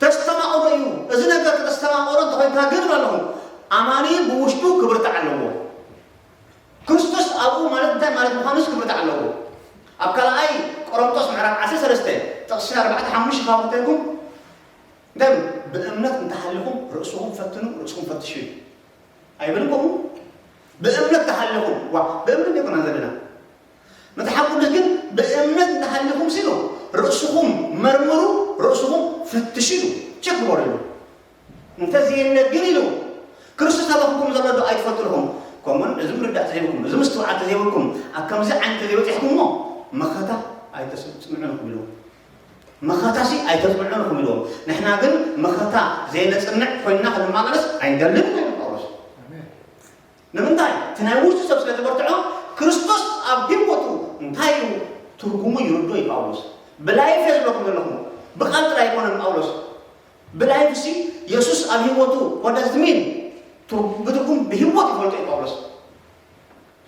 ተስተማቕሮ እዩ። እዚ ነገር ከተስተማቕሮ እንተኾይንካ ግን ኣለኹ ኣማኒ ብውሽጡ ክብርታዕ ኣለዎ። ክርስቶስ ኣብኡ ማለት እንታይ ማለት ምዃኑስ ክብርታዕ ኣለዎ። ኣብ ካልኣይ ቆሮንቶስ ምዕራፍ ዓሰርተ ሰለስተ ጥቕሲ ኣርባዕተ ሓሙሽተ ካብ ክተልኩም እንታይ ብእምነት እንተሃሊኹም ርእስኹም ፈትኑ ርእስኹም ፈትሹ እዩ። ኣይብል ከምኡ ብእምነት ተሃሊኹም ዋ ብእምነት ይኮና ዘለና መጽሓፍ ቅዱስ ግን ብእምነት እንተሃሊኹም ሲሉ ርእስኹም መርምሩ ርእስኹም ፈትሹ ኢሉ ቸክ ግበሩ ኢሉ እንተዘየለ ግን ኢሉ ክርስቶስ ኣባኹም ዘሎ ዶ ኣይትፈልጡ ኢኹም ከምኡን እዚ ምርዳእ ተዘይብልኩም እዚ ምስትውዓል ተዘይብልኩም ኣብ ከምዚ ዓይነት ተዘይበፂሕኩም እሞ መኸታ ኣይተፅምዑን ኢኹም ኢሉ መኸታሲ ኣይተፅምዑን ኢኹም ኢልዎም ንሕና ግን መኸታ ዘይነፅንዕ ኮይንና ክንመላለስ ኣይንደልን ኢሉ ጳውሎስ ንምንታይ እቲ ናይ ውሽጡ ሰብ ስለ ዝበርትዖ ክርስቶስ ኣብ ህይወቱ እንታይ እዩ ትርጉሙ ይርዶ እዩ ጳውሎስ ብላይፍ እየ ዝብለኩም ዘለኹ ብቃል ጥራይ ኣይኮነን ጳውሎስ ብላይፍ ሲ የሱስ ኣብ ህይወቱ ወዳዝሚን ብትርጉም ብህይወት ይፈልጦ እዩ ጳውሎስ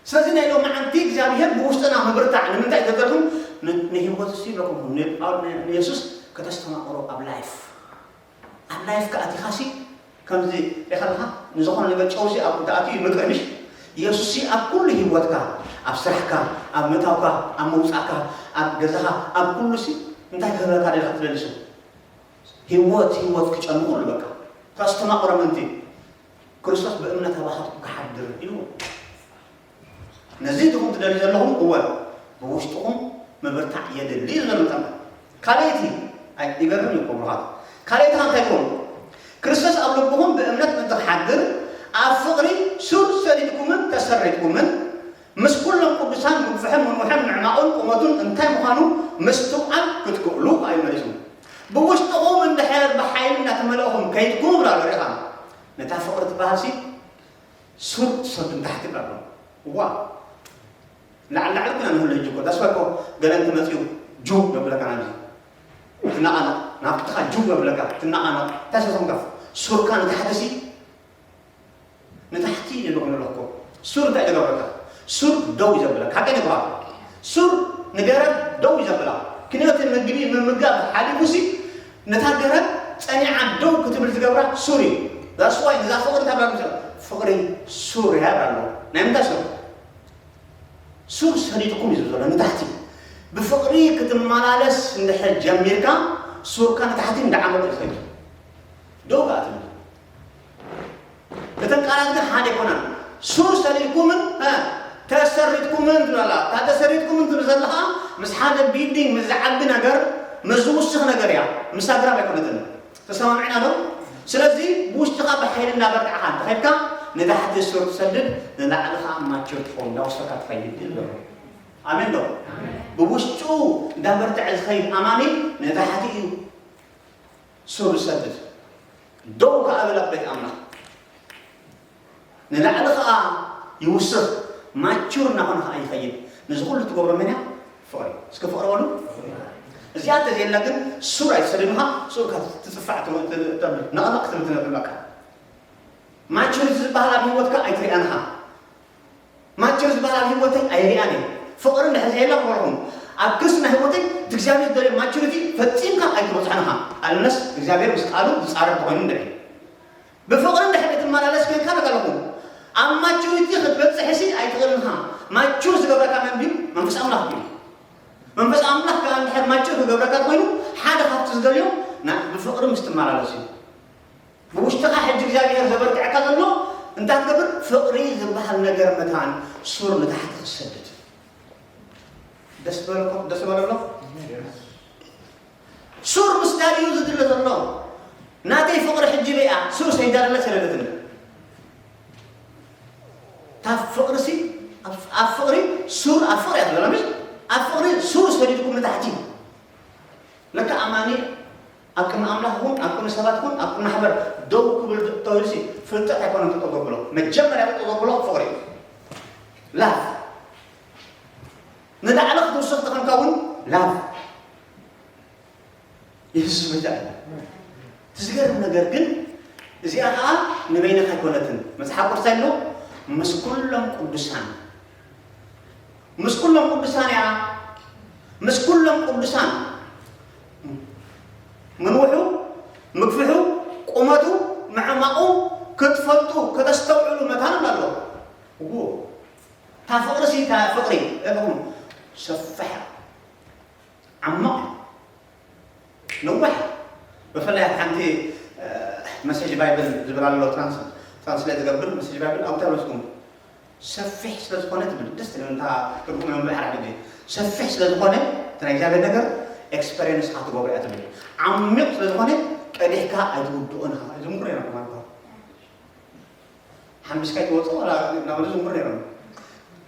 ስለዚ ናይ ሎማዓንቲ እግዚኣብሔር ብውሽጥና ምብርታዕ ንምንታይ ተጠርኩም ንህይወት ሲ ይብለኩም ንየሱስ ከተስተማቕሮ ኣብ ላይፍ ኣብ ላይፍ ከኣቲኻሲ ከምዚ ሪኻ ኣለኻ ንዝኾነ ነገር ጨውሲ ኣብ ተኣትዩ ይምቅር ምሽ የሱስሲ ኣብ ኩሉ ህይወትካ ኣብ ስራሕካ ኣብ ምእታውካ ኣብ ምውፃእካ ኣብ ገዛኻ ኣብ ኩሉሲ እንታይ ክህበካ ደልካ ትደልሱ ህይወት ህይወት ክጨኑ ኩሉ በቃ ተስተማቕሮ ምንቲ ክርስቶስ ብእምነት ኣባኻትኩም ክሓድር ኢሉ ነዚ ድኹም ትደልዩ ዘለኹም እወ ብውሽጥኹም ምብርታዕ የድሊ እዩ ዘሎ። ካልኣይቲ፣ ኣይ ይገርም እዩ እኮ ብሩኻት። ካልኣይቲ እንታይ ይኸውን? ክርስቶስ ኣብ ልብኹም ብእምነት እንትሓድር ኣብ ፍቕሪ ሱር ሰዲድኩምን ተሰሪድኩምን ምስ ኩሎም ቅዱሳን ምግፍሕን ምንውሕን ምዕማቑን ቁመቱን እንታይ ምዃኑ ምስትውዓል ክትክእሉ እዩ መሊሱ። ብውሽጥኹም እንድሕር ብሓይሊ እናተመለእኹም ከይድኩም ብላ ሪኻ ነታ ፍቕሪ ትበሃልሲ ሱር ትሰዱ ንታሕቲ ብላ ዋ ላዕሊ ላዕሊ ኩና ንህሉ ሕጂ እኮ ዳስዋ እኮ ገለ እንተመፅኡ ጁ የብለካ ናብዚ ትናቐነቕ ናብትኻ ጁ የብለካ ትናቐነቕ እንታይ ሰሰምካ ሱርካ ንታሕቲ ሲ ንታሕቲ ንልኹ ንለኮ ሱር እንታይ ዝገብረካ ሱር ደው እዩ ዘብለካ ሓቂ ንግባ ሱር ንገረብ ደው እዩ ዘብላ ክንዮት ምግቢ ምምጋብ ሓሊፉ ሲ ነታ ገረብ ፀኒዓ ደው ክትብል ዝገብራ ሱር እዩ ዳስዋይ ንዛ ፍቕሪ ታብላ ፍቕሪ ሱር ያር ኣሎ ናይ ምንታይ ሱር ሱር ሰዲድኩም እዩ ዘሎ ንታሕቲ ብፍቕሪ ክትመላለስ እንድሕር ጀሚርካ ሱርካ ንታሕቲ እንዳዓመቐ ይኸይድ ደው ከዓ ትብል እተን ቃላት ግን ሓደ ኣይኮናን ሱር ሰዲድኩምን ተሰሪድኩምን ትብላላ እታ ተሰሪድኩምን ትብል ዘለኻ ምስ ሓደ ቢልዲንግ ምስ ዝዓቢ ነገር ምስ ዝውስኽ ነገር እያ ምስ ኣግራብ ኣይኮነትን ተሰማምዕና ዶ ስለዚ ብውሽጥኻ ብሓይሊ እናበርትዕኻ እንተኸድካ ንታሕቲ ሱር ትሰድድ ንላዕሊ ከዓ ማቸር ትኸውን እንዳወሰካ ትኸይድ ይብል ኣሎ ኣሜን ዶ ብውሽጡ እንዳበርትዐ ዝኸይድ ኣማኒ ንታሕቲ እዩ ሱር ዝሰድድ ደው ከዓ ብል ኣበይ ኣምላኽ ንላዕሊ ከዓ ይውስኽ ማቹር እናኾነ ከዓ ይኸይድ ነዚ ኩሉ ትገብሮ መን እያ ፍቕሪ እስከ ፍቕሪ በሉ እዚኣ እንተዘየላ ግን ሱር ኣይትሰድድኻ ሱርካ ትፅፋዕ ነቕነቕ ትብል ትነብር በቃ ማቹሪቲ ዝበሃል ኣብ ህይወትካ ኣይትሪኣንኻ ማቹር ዝበሃል ኣብ ህይወተይ ኣይሪኣን እየ ፍቕሪ እንድሕር ዘየላ ክበልኹም ኣብ ክርስትና ህይወተይ እቲ እግዚኣብሔር ደልዮ ማቹሪቲ ፈፂምካ ኣይትበፅሖን ኢኻ ኣለስ እግዚኣብሔር ምስ ቃሉ ዝፃረር ተኾይኑ እንድዒ ብፍቕሪ እንድሕር ትመላለስ ኮይንካ ነገርኹም ኣብ ማቹሪቲ ክትበፅሕ ሲ ኣይትኽእልን ኢኻ ማቹር ዝገብረካ መን ድዩ መንፈስ ኣምላኽ ድዩ መንፈስ ኣምላኽ ከዓ እንድሕር ማቹር ክገብረካ ኮይኑ ሓደ ካብቲ ዝደልዮ ብፍቕሪ ምስ ትመላለስ እዩ ብውሽጥኻ ሕጂ እግዚኣብሔር ዘበርትዐካ ዘሎ እንታይ ትገብር ፍቕሪ ዝበሃል ነገር መታን ሱር ንታሕቲ ክሰድድ ደስ በለኩም ደስ በለሎ ሱር ምስዳድ እዩ ዝድለ ዘሎ ናተይ ፍቕሪ ሕጂ በያ ሱር ሰይዳለለ ሰለለትኒ ካብ ፍቕሪ ሲ ኣብ ፍቕሪ ሱር ኣብ ፍቕሪ እያ ትበላ ምሽ ኣብ ፍቕሪ ሱር ሰዲድኩም ንታሕቲ ለካ ኣማኒ ኣብ ቅድሚ ኣምላኽ ይኹን ኣብ ቅድሚ ሰባት ይኹን ኣብ ቅድሚ ማሕበር ደው ክብል ተባሂሉሲ ፍልጠት ኣይኮነን ጠጠው ዘብሎ መጀመርያ ጠጠው ዘብሎ ፍቕሪ እዩ ላፍ ንላዕሊ ክትውስኽ ተኸንካ እውን ላፍ የሱስ ጎይታ እዩ እቲ ዝገርም ነገር ግን እዚኣ ከዓ ንበይንኻ ኣይኮነትን መፅሓፍ ቅዱስ ኣሎ ምስ ኩሎም ቅዱሳን ምስ ኩሎም ቅዱሳን እያ ምስ ኩሎም ቅዱሳን ምንውሑ ምግፍሑ ቁመቱ ምዕማቑ ክትፈልጡ ከተስተውዕሉ መታን ኣሎ እዎ እታ ፍቕሪ ሲ እታ ፍቕሪ እኹም ሰፍሕ ዓማቕ ነዋሕ ብፍላይ ኣብ ሓንቲ መሴጅ ባይብል ዝብል ኣሎ ትራንስሌት ዝገብር መሴጅ ባይብል ኣብታ መስኩም ሰፊሕ ስለ ዝኾነ ትብል ደስ ትብል እንታ ትርጉም እዮም ብሓራ ግዜ ሰፊሕ ስለ ዝኾነ እቲ ናይ እግዚኣብሔር ነገር ኤክስፐሪንስ ካ ትገብሮ እያ ትብል ዓሚቕ ስለ ዝኾነ ቀዲሕካ ኣይትውድኦን ኢኻ ዝምክሮ እዮም ማለት ሓምቢስካ ይትወፅኦ ናብ ዝምክሮ እዮም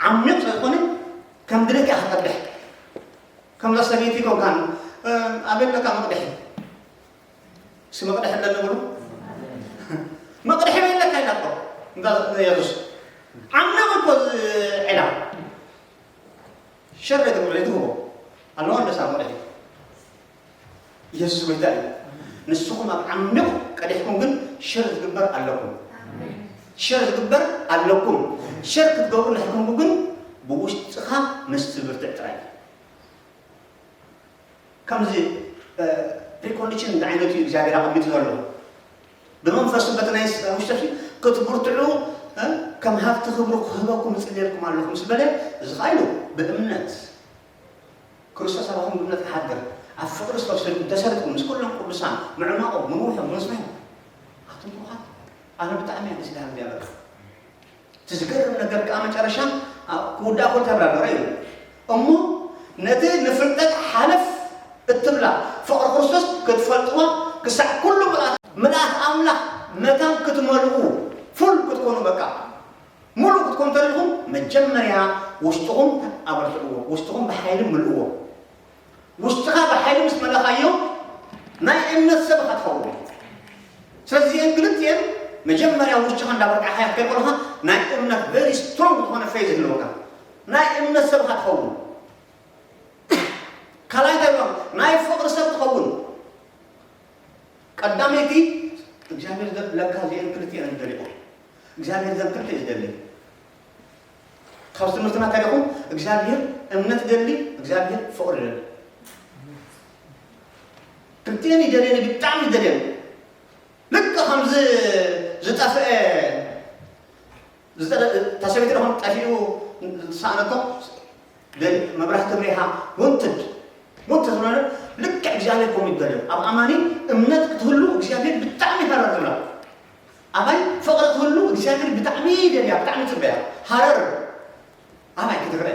ዓሚቕ ስለ ዝኾነ ከም ድሌት እያ ክቀድሕ ከምዛ ሰበይቲ ኮንካን ኣበይ ኣለካ መቕድሒ እስኪ መቕድሒ ኣለኒ ብሉ መቕድሒ በይ ኣለካ ኢላ እኮ እንዳ የሱስ ዓሚቕ እኮ ዕዳ ሸር ትብሎ ትህቦ ኣለዋ እንደሳ መቕድሒ የሱስ ጎይታ እዩ ንስኹም ኣብ ዓሚቕ ቀዲሕኩም ግን ሸር ዝግበር ኣለኩም ሸር ዝግበር ኣለኩም ሸር ክትገብሩ ንሕኩም ግን ብውሽጥኻ ምስ ትብርትዕ ጥራይ ከምዚ ፕሪኮንዲሽን ዝዓይነቱ እዩ እግዚኣብሔር ኣቐሚጡ ዘሎ ብመንፈሱ በቲ ናይ ውሽጠ ክትብርትዑ ከም ሃብቲ ክብሩ ክህበኩም ዝፅልየልኩም ኣለኹ ምስ በለ እዚ ከዓ ኢሉ ብእምነት ክርስቶስ ኣባኹም ብእምነት ክሓድር ኣብ ፍቅሪ ዝተወሰድኩም ተሰሪትኩም ምስ ኩሎም ቅዱሳን ምዕማቖም ምንውሖም ምንስሑ ኣቱም ብሩኻት ኣነ ብጣዕሚ እየ ደስ ኢላኒ እዚኣ በቃ እቲ ዝገርም ነገር ከዓ መጨረሻ ክውዳእ ኮል ተብራበረ እዩ እሞ ነቲ ንፍል መጀመርያ ውሽጥኹም ኣበርትዕዎ፣ ውሽጥኹም ብሓይሊ ምልእዎ። ውሽጥኻ ብሓይሊ ምስ መለኻዮ ናይ እምነት ሰብ ኢኻ ትኸውን። ስለዚ እዚአን ክልቲአን መጀመርያ ውሽጥኻ እንዳበርትዕኻዮ ክትከይድ ከለኻ ናይ እምነት very strong ዝኾነ faith ይህልወካ። ናይ እምነት ሰብ ኢኻ ትኸውን። ካልኣይ እንታይ ይብሎ? ናይ ፍቕሪ ሰብ ትኸውን። ቀዳመይቲ እግዚኣብሔር ለካ እዚአን ክልቲአን ዝደልያ እግዚኣብሔር ዘን ክልተ እዩ ዝደሊ። ካብ ትምህርትና እንታይ ደኹም እግዚኣብሔር እምነት ደሊ እግዚኣብሔር ፍቕሪ ደሊ። ክልቲአን ይደልየን ብጣዕሚ ይደልየን። ልክ ከምዚ ዝጠፍአ ዝጠ- እታ ሰበይቲ ደኹም ጠፊኡ ዝሰኣነቶ ደሊ መብራህቲ ብሪሃ ውንትድ ውንትድ ዝኾነ ልክዕ እግዚኣብሔር ከምኡ ይደልዮ። ኣብ ኣማኒ እምነት ክትህሉ እግዚኣብሔር ብጣዕሚ ሃረር ዝብላ ኣባይ ፍቕሪ ክህሉ እግዚኣብሔር ብጣዕሚ ይደልያ ብጣዕሚ ይፅበያ። ሃረር ኣባይ ክትረአ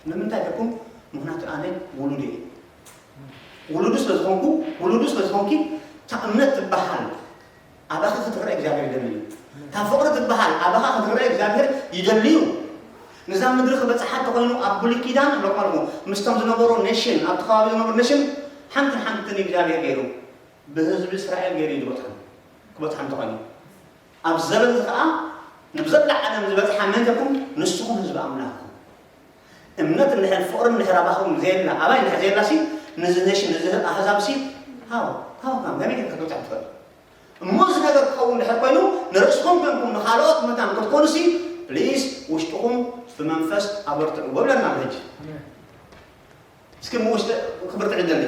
ንምንታይ ደኩም? ምክንያቱ ኣነ ውሉድ እየ። ውሉዱ ስለ ዝኾንኩ ውሉዱ ስለ ዝኾንኪ እታ እምነት ትበሃል ኣባኻ ክትረአ እግዚኣብሔር ይደሊ እዩ። እታ ፍቕሪ ትበሃል ኣባኻ ክትረአ እግዚኣብሔር ይደሊ እዩ። ነዛ ምድሪ ክበፅሓ ተኮይኑ ኣብ ብሉይ ኪዳን ኣለኳልኩ ምስቶም ዝነበሩ ኔሽን ኣብቲ ከባቢ ዝነበሩ ኔሽን ሓንቲ ሓንቲ እግዚኣብሔር ገይሩ ብህዝቢ እስራኤል ገይሩ እዩ ዝበፅሖም። ክበፅሖም ተኮይኑ ኣብ ዘበን እዚ ከዓ ንብዘላ ዓለም ዝበፅሓ መን ተኩም? ንስኹም ህዝቢ ኣምላኽኩም። እምነት እንድሕር ፍቕሪ እንድሕር ኣባኹም ዘየላ ኣባይ እንድሕር ዘየላ ሲ ንዚ ኔሽን ንዚ ኣህዛብ ሲ ሃው ሃው ሃው ከመይ ጌርካ ክትበፅሕ ትኽእል? እሞ እዚ ነገር ክኸውን እንድሕር ኮይኑ ንርእስኹም ኮንኩም ንኻልኦት መታን ክትኮኑ ሲ ፕሊስ ውሽጥኹም ብመንፈስ ኣበርትዕዎ ብለና ኣሎ ሕጂ። እስኪ ምውሽጢ ክብርትዕ ይደሊ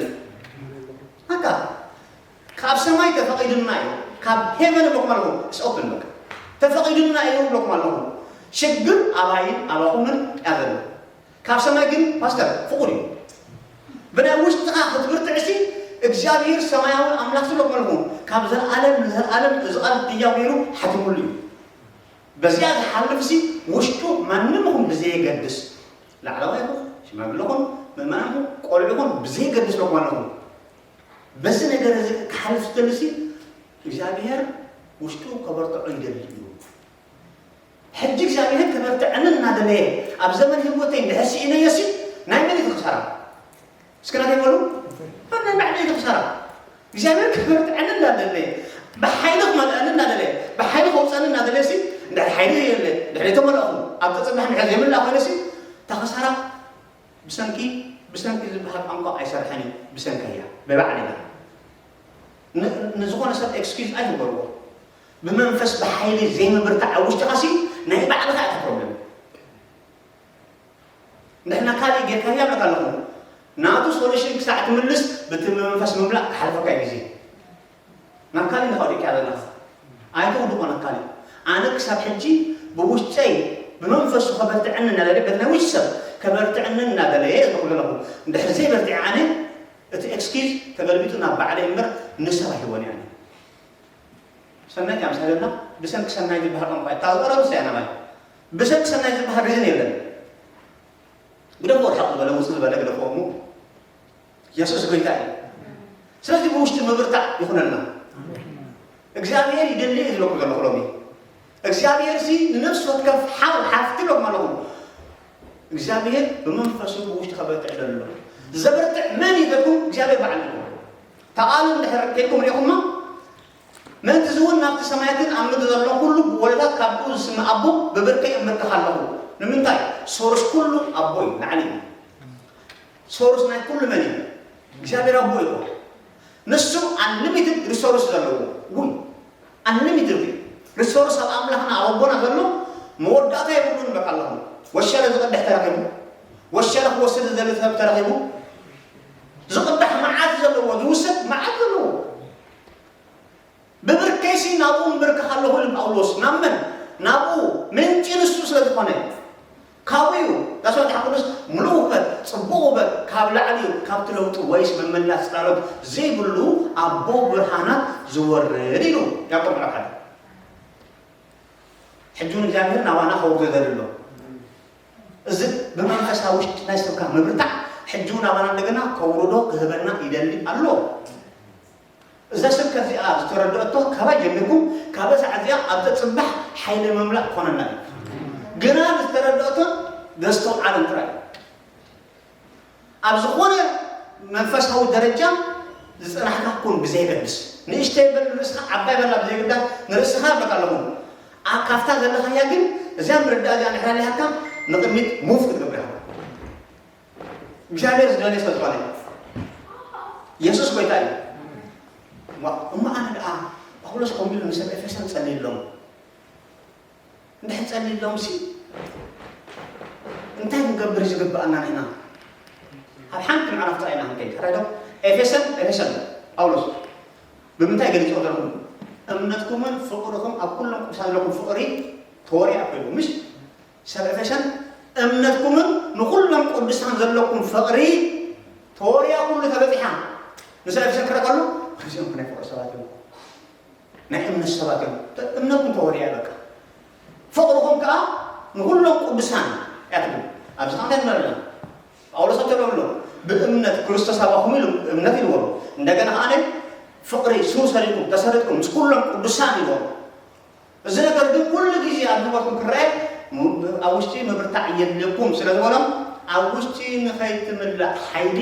ኣካ ካብ ሰማይ ተፈቒዱና እዩ። ካብ ሄቨን እብለኩም ኣለኹ ስኦፕን በቃ ተፈቒዱና እዩ እብለኩም ኣለኹ። ሽግር ኣባይን ኣባኹምን ያዘለ ካብ ሰማይ ግን ፓስተር ፍቑድ እዩ። ብናይ ውሽጥኻ ክትብርትዕሲ እግዚኣብሔር ሰማያዊ ኣምላኽ ዝለመልኹ ካብ ዘለዓለም ንዘለዓለም እዚ ቃል ህያው ገይሩ ሓቲሙሉ እዩ። በዚኣ ዝሓልፍሲ ውሽጡ ማንም ይኹን ብዘየገድስ ላዕለዋይ ይኹን ሽማግለ ይኹን ምእመናን ይኹን ቆልዑ ይኹን ብዘየገድስ ለመልኹ በዚ ነገር እዚ ክሓልፍ ዝደልሲ እግዚኣብሔር ውሽጡ ከበርትዖ ይደሊ እዩ። ሕጂ እግዚኣብሔር ከበርትዐኒ እናደለየ ኣብ ዘመን ህይወተይ እንድሕር ስኢነዮሲ ናይ መን እዩ ክሳራ? እስከ ናተይ በሉ። ናይ ባዕለይ እዩ ክሳራ። እግዚኣብሔር ከበርትዐኒ እናደለየ ብሓይሊ ክመልአኒ እናደለየ ብሓይሊ ከውፀኒ እናደለየሲ እንድሕር ሓይሊ የለ ድሕሪ ተመለእኹ ኣብ ተፅባሕ እንድሕር ዘይምላእ ኮይነሲ እታ ክሳራ ብሰንኪ ብሰንኪ ዝበሃል ቋንቋ ኣይሰርሐን እዩ ብሰንከያ ብባዕለያ ንዝኾነ ሰብ ኤክስኪዝ ኣይትበልዎ። ብመንፈስ ብሓይሊ ዘይምብርታዕ ኣብ ውሽጥኻ ሲ ናይ ባዕልኻ እታ ፕሮብለም ንሕና ካልእ ጌርካ ይብለካ ኣለኹ ናቱ ሶሉሽን ክሳዕ ትምልስ ብቲ ብመንፈስ ምምላእ ክሓልፈካ እዩ ግዜ ናብ ካልእ ንኸዲካ ኣለና ኣይተውድቆ ናብ ካልእ ኣነ ክሳብ ሕጂ ብውሽጠይ ብመንፈሱ ከበርትዐኒ እናደለ በቲ ናይ ውሽጢ ሰብ ከበርትዐኒ እናደለየ ዝብለኹ ኣለኹ እንድሕር ዘይበርትዐ ኣነ እቲ ኤክስኪዝ ተገልቢጡ ናብ ባዕለይ እምበር ንሰብ ኣይህቦን እየ ሰናይት እያ ምሳሌና ብሰንኪ ሰናይ ዝበሃል ቋንቋ እታ ዝቐረብ እያ ናባይ ብሰንኪ ሰናይ ዝበሃል ሪዝን የለን ግደፎ ወርሓቕ ዝበለ ውፅእ ዝበለ ግደፎ እሞ የሱስ ጎይታ እዩ ስለዚህ ብውሽጢ ምብርታዕ ይኹነልና እግዚኣብሔር ይደሊ እዩ ዝበልኩ ዘለኹ ሎሚ እግዚኣብሔር ሲ ንነፍሲ ወከፍ ሓው ሓፍቲ ኢሎም ኣለኹ እግዚኣብሔር ብመንፈሱ ብውሽጢ ከበርትዕ ደሎ ዘበርትዕ መን ይዘኩም እግዚኣብሔር በዓል እዩ ተቓሉ እንድሕር ከይድኩም ሪኢኹማ ምእንቲ እዚ እውን ናብቲ ሰማያትን ኣብ ምድሪ ዘሎ ኩሉ ብወለታት ካብኡ ዝስምዕ ኣቦ ብብርከይ እምብርከኽ ኣለኹ ንምንታይ ሶርስ ኩሉ ኣቦ እዩ ላዕሊ እዩ ሶርስ ናይ ኩሉ መን እዩ እግዚኣብሔር ኣቦ እዩ ንሱ ኣንሊሚትድ ሪሶርስ ዘለዎ ውይ ኣንሊሚትድ ሪሶርስ ኣብ ኣምላኽና ኣብ ኣቦና ዘሎ መወዳእታ የብሉን በቃ ኣለኹ ወሸለ ዝቐድሕ ተረኺቡ ወሸለ ክወስድ ዝደሊ ሰብ ተረኺቡ ዝቕዳሕ መዓት ዘለዎ ዝውሰድ መዓት ዘለዎ ብብርከይሲ ናብኡ እምብርከኽ ኣለኹ ኢሉ ጳውሎስ ናብ መን ናብኡ ምንጪ ንሱ ስለ ዝኾነ ካብኡ እዩ ዳስ መጽሓፍ ቅዱስ ምሉእ ውህበት ጽቡቕ ውህበት ካብ ላዕሊ እዩ ካብቲ ለውጢ ወይስ ምምላስ ጽላሎት ዘይብሉ ኣቦ ብርሃናት ዝወርድ ኢሉ ያዕቆብ ምዕራፍ ሓደ ሕጂ እውን እግዚኣብሔር ናባና ከውርዶ ዘድሎ እዚ ብመንፈሳዊ ውሽጢ ናይ ሰብካ ምብርታዕ ሕጂ እውን ኣባና እንደገና ከውርዶ ክህበና ይደሊ ኣሎ እዛ ስብከት እዚኣ ዝተረድኦቶ ካባይ ጀሚርኩም ካበ ሰዓት እዚኣ ኣብ ተፅባሕ ሓይሊ ምምላእ ክኾነና እዩ ግና ዝተረድኦቶ ዘስተውዓለን ጥራይ። ኣብ ዝኾነ መንፈሳዊ ደረጃ ዝጸናሕካ ኩን ብዘየገድስ፣ ንእሽተይ በል ንርእስኻ፣ ዓባይ በላ ብዘየገድስ፣ ንርእስኻ እብለካ ኣለኹ። ኣብ ካብታ ዘለኻያ ግን እዚኣ ምርዳእ እዚኣ እንድሕር ኣሊሃካ ንቕድሚት ሙቭ ክትገብር ኢኻ። እግዚኣብሔር ዝደልዮ ስለ ዝኾነ የሱስ ጎይታ እዩ። እሞ ኣነ ደኣ ጳውሎስ ከምኡ ኢሉ ንሰብ ኤፌሶን ጸልየሎም። እንድሕር ጸሊሎም ሲ እንታይ ክንገብር ዝግብኣና ንሕና? ኣብ ሓንቲ ምዕራፍ ጥራይ ኢና ክንከይድ። ሕራይ ዶ? ኤፌሰን፣ ኤፌሰን ጳውሎስ ብምንታይ ገሊጽዎ ዘለኹ? እምነትኩምን ፍቕርኹም ኣብ ኩሎም ቅዱሳን ዘለኩም ፍቕሪ ተወሪያ ኮይኑ፣ ምሽ? ሰብ ኤፌሰን እምነትኩምን ንኹሎም ቅዱሳን ዘለኩም ፍቕሪ ተወሪያ ኩሉ ተበጺሓ። ንሰብ ኤፌሰን ክረቀሉ እዚኦም ናይ ፍቕሪ ሰባት እዮም። ናይ እምነት ሰባት እዮም። እምነትኩም ተወዲኣ በቃ። ፍቕርኹም ከኣ ንኹሎም ቅዱሳን እያ ትብል። ኣብዚ ከኣ እንታይ ንርኢ ኣለና? ጳውሎስ ኣብ ተብሎ ብእምነት ክርስቶስ ኣባኹም ኢሉ እምነት ኢልዎም። እንደገና ከኣ ፍቕሪ ሱር ሰሪድኩም ተሰሪድኩም ምስ ኩሎም ቅዱሳን ኢልዎም። እዚ ነገር ግን ኩሉ ግዜ ኣብ ህይወትኩም ክረአ ም-፣ ኣብ ውሽጢ ምብርታዕ የድልየኩም ስለ ዝበሎም ኣብ ውሽጢ ንኸይትምላእ ሓይሊ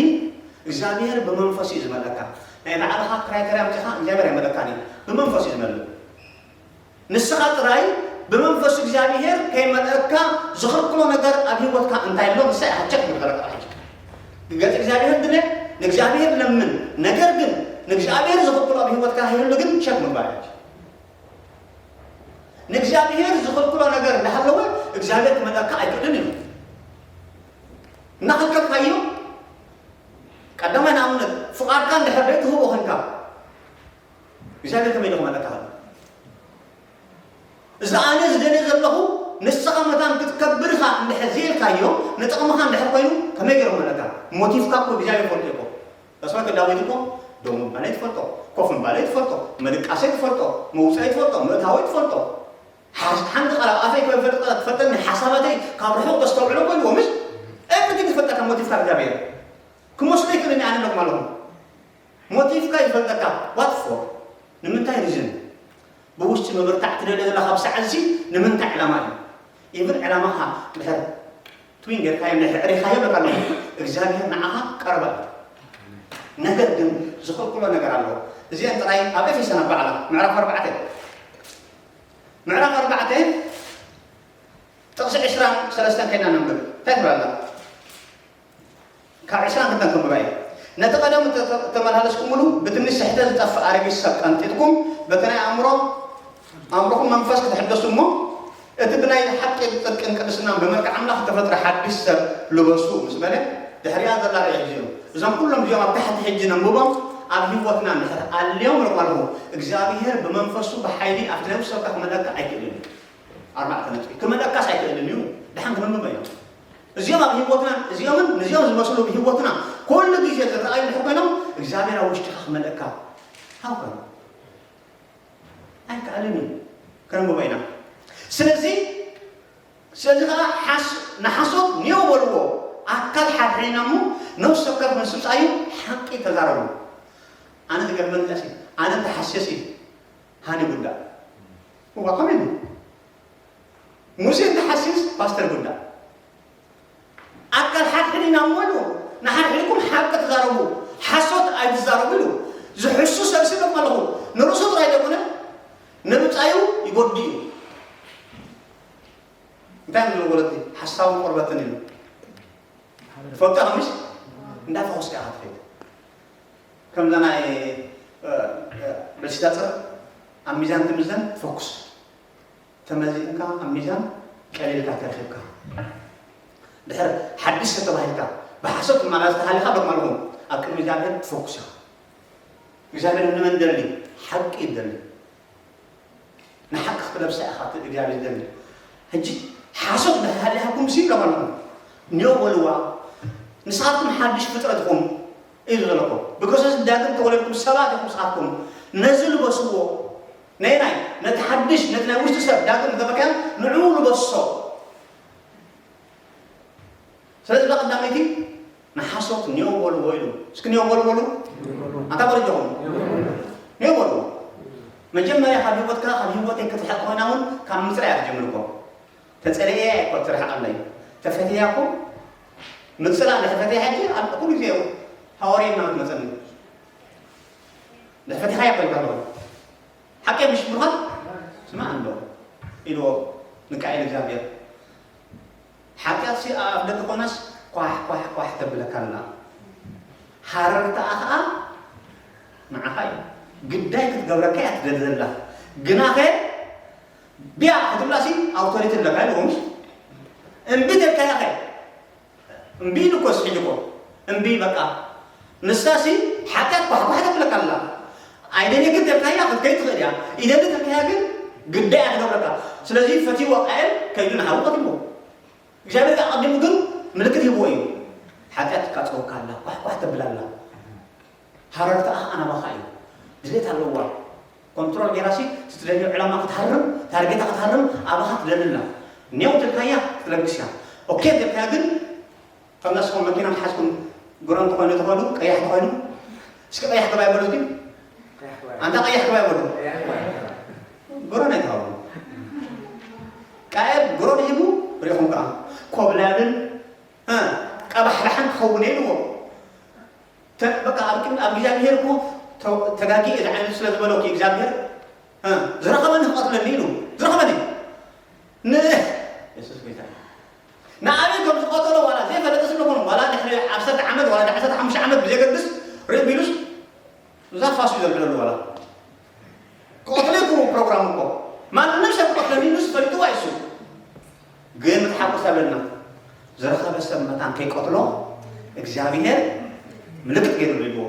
እግዚኣብሔር ብመንፈስ እዩ ዝመልአካ። ናይ ባዕልኻ ክራይተርያ ኣምጺኻ እግዚኣብሔር ኣይመልአካን እዩ። ብመንፈስ እዩ ዝመልእ። ንስኻ ጥራይ ብመንፈስ እግዚኣብሔር ከይመልአካ ዝኽልክሎ ነገር ኣብ ህይወትካ እንታይ ኣሎ ንሳ ኢኻ ቸክ ምግበረካ። ሕጂ ገጽ እግዚኣብሔር ድለ ንእግዚኣብሔር ለምን። ነገር ግን ንእግዚኣብሔር ዝኽልክሎ ኣብ ህይወትካ ከይህሉ ግን ቸክ ምግባር እዩ። ንእግዚኣብሔር ዝኽልክሎ ነገር እንዳሃለወ እግዚኣብሔር ክመልአካ ኣይክእልን እዩ። እናኸልከልካዮ ቀዳማይ ንኣብነት ፍቓድካ እንድሕር ደይ ትህቦ ኮንካ እግዚኣብሔር ከመይ ኢሉ ክመልአካ? እዚ ኣነ ዝደልዮ ዘለኹ ንስኻ መታን ክትከብር ኢኻ እንድሕር ዘይልካዮ ንጥቕምኻ እንድሕር ኮይኑ ከመይ ገይሩ ክመልአካ? ሞቲፍካ እኮ እግዚኣብሔር ይፈልጦ እኮ። ተስፋ ዳዊት እኮ ደው ምባለይ ትፈልጦ፣ ኮፍ ምባለይ ትፈልጦ፣ ምድቃሰይ ትፈልጦ፣ መውፃይ ትፈልጦ፣ ምእታወይ ትፈልጦ። ሓ-፣ ሓንቲ ቃል ኣብ ኣፈይ ከይፈልጣ ትፈልጠኒ፣ ሓሳባተይ ካብ ርሑቕ ተስተውዕሎ እኮ ይልዎ፣ ምሽ? ኤቭሪቲንግ ይፈልጠካ ሞቲፍካ እግዚኣብሔር። ክመስሎ ይክእልኒ ኣነ ኣለኩም ኣለኹም። ሞቲፍካ ይፈልጠካ። ዋት ፎር? ንምንታይ ሪዝን? ብውሽጢ ምብርታዕ ትደልዮ ዘለኻ ኣብ ሰዓት እዚ ንምንታይ ዕላማ እዩ? ኢቭን ዕላማኻ ድሕር ትዊን ጌርካዮ እንድሕር ዕሪኻዮ በቃ ኣለኹ። እግዚኣብሔር ንዓኻ ቀረባ እዩ። ነገር ግን ዝኽልክሎ ነገር ኣለዎ። እዚአን ጥራይ ኣብ ኤፌሶን ኣብ ባዕላ ምዕራፍ ኣርባዕተ፣ ምዕራፍ ኣርባዕተ ጥቕሲ ዕስራን ሰለስተን ከይና ነንብብ። እንታይ ትብል ኣላ? ካብ ዕስራን ክልተን ከንብባ እየ። ነቲ ቀደም እተ-፣ እተመላለስኩምሉ ብትንሽ ስሕተት ዝጠፍእ ኣረጊት ሰብ ቀንጢጥኩም፣ በቲ ናይ ኣእምሮ፣ ኣእምሮኹም መንፈስ ክትሕደሱ እሞ፣ እቲ ብናይ ሓቂ ጽድቅን ቅድስናን ብመልክዕ ኣምላኽ እተፈጥረ ሓድሽ ሰብ ልበሱ ምስ በለ፣ ድሕሪኣ ዘላ ርኣይ እዚኦም። እዞም ኩሎም እዚኦም ኣብ ታሕቲ ሕጂ ነንብቦም፣ ኣብ ህይወትና እንድሕር ኣልዮም ንርኢ ኣለኹ፣ እግዚኣብሄር ብመንፈሱ ብሓይሊ ኣብቲ ናይ ውሽጥካ ክመልአካ ኣይክእልን እዩ። ኣርባዕተ ነጥቢ። ክመልአካስ ኣይክእልን እዩ። ደሓን ክነንብቦ ኢና። እዚኦም ኣብ ህይወትና፣ እዚኦምን ንዚኦም ዝመስሉ ብህይወትና ኩሉ ግዜ ዝረኣዩ እንድሕር ኮይኖም፣ እግዚኣብሔር ኣብ ውሽጥኻ ክመልአካ ሃው ከ? ኣይከኣልን እዩ። ከነንብቦ ኢና። ስለዚ፣ ስለዚ ኸዓ ሓስ-፣ ንሓሶት ኒዮ በልዎ፣ ኣካል ሓድሕድና እሞ ነፍሲ ወከፍ ምስ ምጻዩ ሓቂ ተዛረቡ። ኣነ ዝገርመኒ ቀሲ፣ ኣነ እንተሓስየሲ ሃኒ ጉዳ። እዋ፣ ከመይ ኢሉ? ሙሴ እንተሓሲስ ፓስተር ጉዳ። ኣካል ሓድሕድ ኢና እሞ ኢሉ፣ ንሓድሕድኩም ሓቂ ተዛረቡ፣ ሓሶት ኣይትዛረቡ ኢሉ። ዝሕሱ ሰብሲ ኢሎም ኣለኹ። ንርእሱ ጥራይ ዘይኮነ፣ ንብጻዩ ይጎድእ እዩ። እንታይ ንብሎ ወለዲ? ሓሳውን ቆርበትን ኢሉ። ትፈልጦ ኢኻ ምሽ? እንዳፈኾስካ ኢኻ ትኸይድ። ከምዛ ናይ፣ እ፣ እ፣ በልሲታ ጽር ኣብ ሚዛን ትምዘን ፈኩስ። ተመዚንካ ኣብ ሚዛን ቀሊልካ ተረኺብካ። ድሕር ሓድሽ ተባሂልካ ብሓሶት ትመላለስ ተሃሊኻ ዶ ማለኹም ኣብ ቅድሚ እግዚኣብሔር ትፈኩስ ኢኻ። እግዚኣብሔር ንመን ደሊ? ሓቂ ይደሊ። ንሓቂ ክትለብሳ ኢኻ እቲ እግዚኣብሔር ዝደሊ። ሕጂ ሓሶት እንድሕር ሃሊኻኩም ሲ ኢሎም ኣለኹም። ኒዮ በልዋ። ንስኻትኩም ሓድሽ ፍጥረት ኢኹም ኢሉ ዘለኩም። ብክርስቶስ ዳግም ተወለድኩም ሰባት ኢኹም ንስኻትኩም። ነዚ ልበስዎ። ነየናይ? ነቲ ሓድሽ፣ ነቲ ናይ ውሽጢ ሰብ ዳግም ዝተበከያ ንዕኡ ልበሶ። ስለዚ እዛ ቀዳመይቲ ንሓሶት ኒዮ በልዎ ኢሉ። እስኪ ኒዮ በሉ በሉ። ኣንታ በሉ ጆኹም። ኒዮ በልዎ። መጀመርያ ካብ ህይወትካ፣ ካብ ህይወተይ ክትርሕቕ ኮይና እውን ካብ ምጽራይ እያ ትጀምር እኮ። ተጸለየ እኮ ትርሕቕ ኣለይ። ተፈትያ እኮ ምፅላ ንሕፈትያ ሕጂ ኣብ ኩሉ ግዜ ሃዋርያ እናመት መፀኒ ንሕፈትያ እኮ ይባል ሓቂ ምሽ ብሩኻት ስማ እንዶ ኢልዎ ንቃኤል እግዚኣብሔር ሓጢኣትሲ ኣብ ደቂ ኮናስ ኳሕ ኳሕ ኳሕ ተብለካ ኣላ ሃረርታኣ ከዓ ንዓኻ እዩ ግዳይ ክትገብረካ እያ ትደሊ ዘላ ግናኸ ቢያ ክትብላሲ ኣውቶሪቲ ኣለካ ኢልዎም እምቢ ተልካያ ኸ እምቢ ኢሉ እኮ ስሒሉ እኮ እምቢ በቃ ንሳሲ ሓጢኣት ኳሕኳሕ ተብለካ ኣላ ኣይደልየክን ተልካያ ክትከይ ትኽእል እያ ይደሊ ተልካያ ግን ግዳይ እያ ትገብረካ ስለዚ ፈትይዎ ቃየል ከይዱ ንሓዊ ቀትልዎ እግዚኣብሔር ኣቐዲሙ ግን ምልክት ሂብዎ እዩ ሓጢኣት ትቃፀወካ ኣላ ኳሕኳሕ ተብል ኣላ ሃረርታኣ ኣናባኻ እዩ ድሌት ኣለዋ ኮንትሮል ጌራሲ ትትደልዮ ዕላማ ክትሃርም ታርጌታ ክትሃርም ኣባኻ ትደልላ ኔው ትልካያ ክትለግስ እያ ኦኬ ትልካያ ግን ከም ነስኹም መኪና ሓዝኩም ግሮ እንተኾይኑ ተኾኑ ቀያሕ ተኾይኑ እስኪ ቀያሕ ገባይ በሉ ግን ኣንታ ቀያሕ ገባይ በሉ ግሮ ናይ ተሃቡ ቃየል ግሮ ሂቡ ሪኹም ከዓ ኮብላልን ቀባሕባሕን ክኸውን ኢልዎ በቃ ኣብ ቅድሚ ኣብ እግዚኣብሔር እኮ ተጋጊ እዚ ዓይነት ስለ ዝበለኪ እግዚኣብሔር ዝረኸበኒ ክቐትለኒ ኢሉ ዝረኸበኒ ንየሱስ ጎይታ ንኣበይ ከም ዝቐተሎ ዋላ ዘይፈለጠ ስለ ኮኑ ዋላ ድሕሪ ዓሰርተ ዓመት ዋላ ዓሰርተ ሓሙሽተ ዓመት ብዘይገድስ ርኢ ቢሉስ እዛ ፋሱ ዘልዕለሉ ዋላ ክቐትለኩ ፕሮግራም እኮ ማንም ሰብ ክቐትለኒ ኢሉስ ፈሊጥዋ ይሱ ግን መጽሓፍ ቅዱስ ኣለና ዝረኸበ ሰብ መታን ከይቀትሎ እግዚኣብሔር ምልክት ገይሩሉ ይልዎ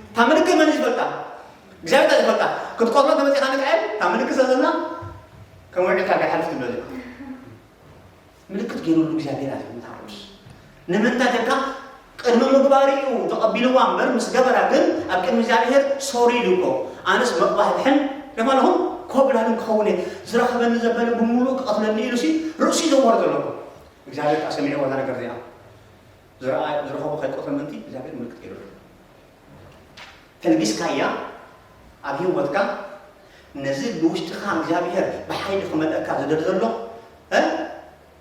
እታ ምልክት መን ዝፈልጣ እግዚኣብሔር ዝፈልጣ ክትቀትሎ ተመፂኻ ንቃየል እታ ምልክት ዘዘና ከም ውዕልካ ጋሓልፍ ትብሎ ምልክት ገይሩሉ እግዚኣብሔር ኣለ መጽሓፍ ቅዱስ ንምንታይ ተልካ ቅድሚ ምግባር እዩ ተቐቢልዋ እምበር ምስ ገበራ ግን ኣብ ቅድሚ እግዚኣብሔር ሶሪ ኢሉ እኮ ኣነስ መቕባህብሕን ደማለኹም ኮብላልን ክኸውን እየ ዝረኸበኒ ዘበለ ብምሉእ ክቐትለኒ ኢሉ ሲ ርእሲ ዘወረ ዘለኩ እግዚኣብሔር ከዓ ሰሚዕዎ እዛ ነገር እዚኣ ዝረኸቡ ከይቆትሎ ምንቲ እግዚኣብሔር ምልክት ገይሩ ተልጊስካያ ኣብ ህይወትካ ነዚ ብውሽጥኻ እግዚኣብሔር ብሓይሊ ክመልአካ ዝደል ዘሎ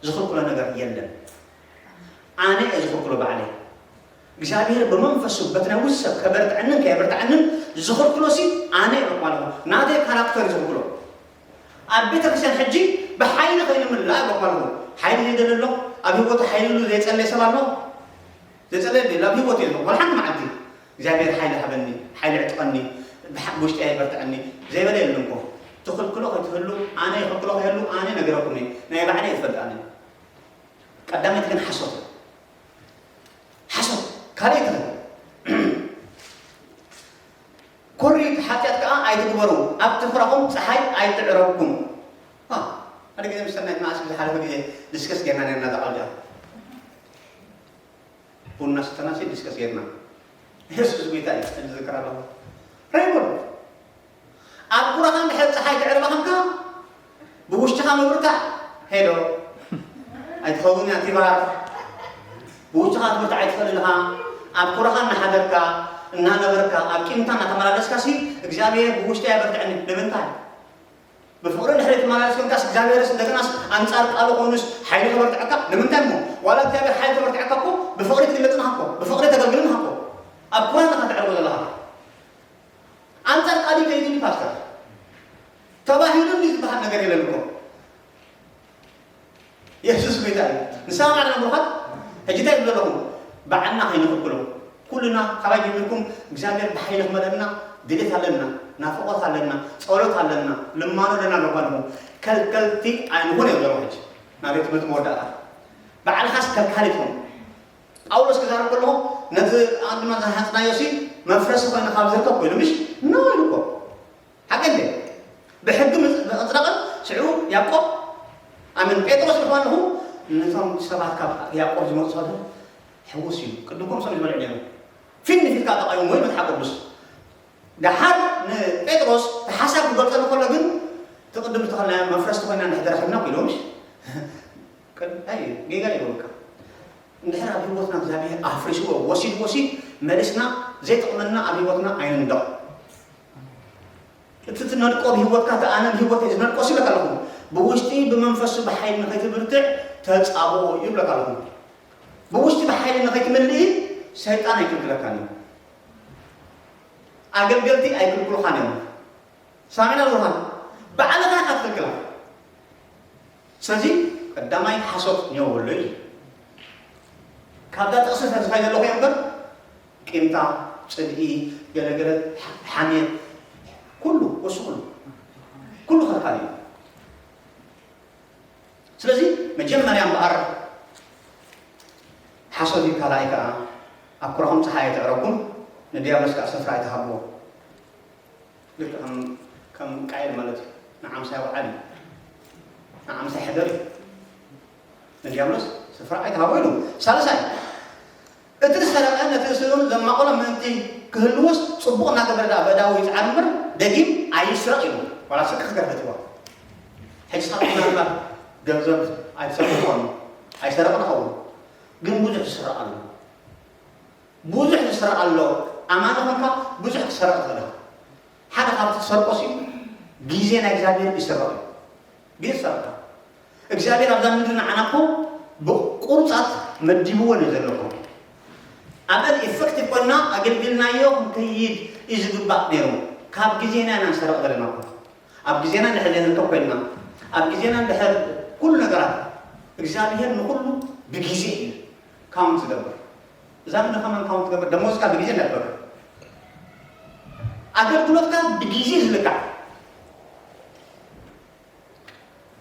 ዝኽልክሎ ነገር የለን ኣነ እየ ዝኽልክሎ ባዕለይ እግዚኣብሔር ብመንፈሱ በቲ ናይ ውሰብ ከበርትዐንን ከየበርትዐንን ዝኽልክሎ ሲ ኣነ እየ ማለት ናተይ ካራክተር ዝኽልክሎ ኣብ ቤተክርስትያን ሕጂ ብሓይሊ ከይንምላ እየ ማለት ሓይሊ ዘይደለ ኣሎ ኣብ ህይወቱ ሓይልሉ ዘይጸለየ ሰብ ኣሎ ዘይጸለየ ኣሎ ኣብ ህይወቱ የለ ወላ ሓንቲ መዓልቲ እግዚኣብሔር ሓይሊ ሃበኒ ሓይሊ ዕጥቀኒ ብሓቂ ውሽጢ ኣይበርትዐኒ ዘይበለ የለን እኮ ትኽልክሎ ከይትህሉ ኣነ ይኽልክሎ ከይህሉ ኣነ ነገረኩም ናይ ባዕለ ይፈልጣኒ ቀዳመት ግን ሓሶት ሓሶት ካልእ ይትኽእል ኮሪት ሓጢኣት ከዓ ኣይትግበሩ ኣብቲ ፍራኹም ፀሓይ ኣይትዕረብኩም ሓደ ግዜ ምስ ሰናይት መዓስ ዝሓለፈ ግዜ ዲስከስ ጌርና ነርና ዛቃልጃ ቡና ስተና ሲ ዲስከስ ጌርና የሱስ ጎይታ እዩ ዝዝክር ኣለኹ ረይቡን ኣብ ኩራኻ እንድሕር ፀሓይ ትዕርባ ከምካ ብውሽጥኻ ምብርታዕ ሄሎ ኣይትኸውን እያ ቲባር ብውሽጥኻ ትብርታዕ ኣይትኽእል ኢኻ ኣብ ኩራኻ እናሓደርካ እናነበርካ ኣብ ቂምታ እናተመላለስካ ሲ እግዚኣብሔር ብውሽጢ ኣየበርትዐኒ ንምንታይ ብፍቕሪ እንድሕር ትመላለስ ኮንካስ እግዚኣብሔርስ እንደገናስ ኣንጻር ቃሉ ኮይኑስ ሓይሊ ከበርትዐካ ንምንታይ እሞ ዋላ እግዚኣብሔር ሓይሊ ተበርትዐካ እኮ ብፍቕሪ ትግለጽ ናሃኮ ብፍቕሪ ተገልግል ናሃኮ ኣብ ኩራን ኢኻ ትዕርቦ ዘለኻ ኣንጻር ቃሉ ከይድኒ ፓስተር ተባሂሉ እንዲ ዝበሃል ነገር የለን እኮ የሱስ ጎይታ እዩ ንስኻ ማዕና ብሩኻት ሕጂ እንታይ ዘለኹም ባዕልና ከይንኽክሎ ኩልና ካባይ ጀሚርኩም እግዚኣብሔር ብሓይሊ ክመለና ድሌት ኣለና ናፍቆት ኣለና ጸሎት ኣለና ልማኖ ኣለና በኳልኹም ከልከልቲ ኣይንኹን እዮም ዘለኹ ሕጂ ናበይ ትምህርቲ መወዳእታ ባዕልኻስ ከልካሊ ትኹን ጳውሎስ ክዛረብ ከለኹ ነቲ ኣንድማ ዝሃንፅናዮ ሲ መፍረሲ ኮይነ ካብ ዝርከብ ኮይኑ ምሽ ኖ ኢሉ እኮ ሓቂ እንዴ ብሕጊ ምፅ- ምፅዳቕን ሽዑ ያዕቆብ ኣምን ጴጥሮስ ዝኾንኹ ነቶም ሰባት ካብ ያዕቆብ ዝመፁ ሰባት ሕውስ እዩ ቅድም ከም ሰም ዝበልዕ ነይሩ ፊት ንፊት ካብ ተቃይሞ ወይ መፅሓፍ ቅዱስ ደሓር ንጴጥሮስ ተሓሳብ ክገልፀሉ ከሎ ግን ትቅድም ዝተኸልና መፍረስቲ ኮይና ንሕደረሕና ኮይኖምሽ ጌጋ ይበሉካ እንድሕር ኣብ ህይወትና እግዚኣብሔር ኣፍሪስዎ ወሲድዎ ሲ መሊስና ዘይጠቕመና ኣብ ህይወትና ኣይንንደቕ እቲ ትነድቆ ብህይወትካ እቲ ኣነ ብህይወት ዝነድቆ ሲበካ ኣለኹ ብውሽጢ ብመንፈሱ ብሓይል ንኸይትብርትዕ ተጻብኦ ይብለካ ኣለኹ። ብውሽጢ ብሓይሊ ንኸይትምልኢ ሰይጣን ኣይክልክለካን እዩ። ኣገልገልቲ ኣይክልክሉኻን እዮም። ሳሚና ብርሃን ባዕልኻ ኢኻ ትኽክላ። ስለዚ ቀዳማይ ሓሶት ኔው ኣሎ እዩ። ካብዛ ጥቕሲ ተዝኸይ ዘለኹ እየ እምበር ቂምታ፣ ጽልኢ፣ ገለገለ፣ ሓሜት፣ ኩሉ፣ እሱ ኩሉ፣ ኩሉ ከልካል እዩ። ስለዚ መጀመርያ እምበኣር ሓሶት እዩ፣ ካልኣይ ከኣ ኣብ ኩራኹም ጸሓይ ኣይተዕረኩም፣ ንዲያብሎስ ከኣ ስፍራ ኣይትሃብዎ። ልክዕ ከም ከም ቃየል ማለት እዩ። ንዓምሳ ይውዓል እዩ፣ ንዓምሳ ይሕደር እዩ። ንዲያብሎስ ስፍራ ኣይትሃቦ ኢሉ። ሳልሳይ፣ እቲ ዝሰረቐ ነቲ ስእኑ ዘማቕሎ ምእንቲ ክህልዎስ ጽቡቕ እናገበረ ደኣ በእዳዉ ይጽዓር እምበር ደጊም ኣይስረቕ ኢሉ። ዋላ ስርቂ ክገርፈትዋ ሕጂ ሳብ ምናልባት ገንዘብ ኣይትሰርቕ ትኾኑ፣ ኣይሰረቕን ኸውን፣ ግን ብዙሕ ዝስረቕ ኣሎ። ብዙሕ ዝስረቕ ኣሎ። ኣማኒ ኾንካ ብዙሕ ክትሰርቕ ትኽእል ኢኻ። ሓደ ካብቲ ትሰርቆ ሲ ግዜ ናይ እግዚኣብሔር ይስረቕ እዩ። ግዜ ትሰርቕ። እግዚኣብሔር ኣብዛ ምድሪ ንዓና እኮ ብቁርጻት መዲብዎ ነው ዘለኹ። ኣበን ኢፌክቲቭ ኮይና ኣገልግልናዮ ክንከይድ እዩ ዝግባእ ነይሩ። ካብ ግዜና ኢና ንሰርቕ ዘለና እኮ። ኣብ ግዜና እንድሕር ዘይንርከብ ኮይንና፣ ኣብ ግዜና እንድሕር ኩሉ ነገራት እግዚኣብሔር ንኹሉ ብግዜ እዩ ካውንት ዝገብር። እዛ ምድሪ ከማን ካውንት ትገብር፣ ደሞዝካ ብግዜ እንዳትገብር። ኣገልግሎትካ ብግዜ ዝልካዕ።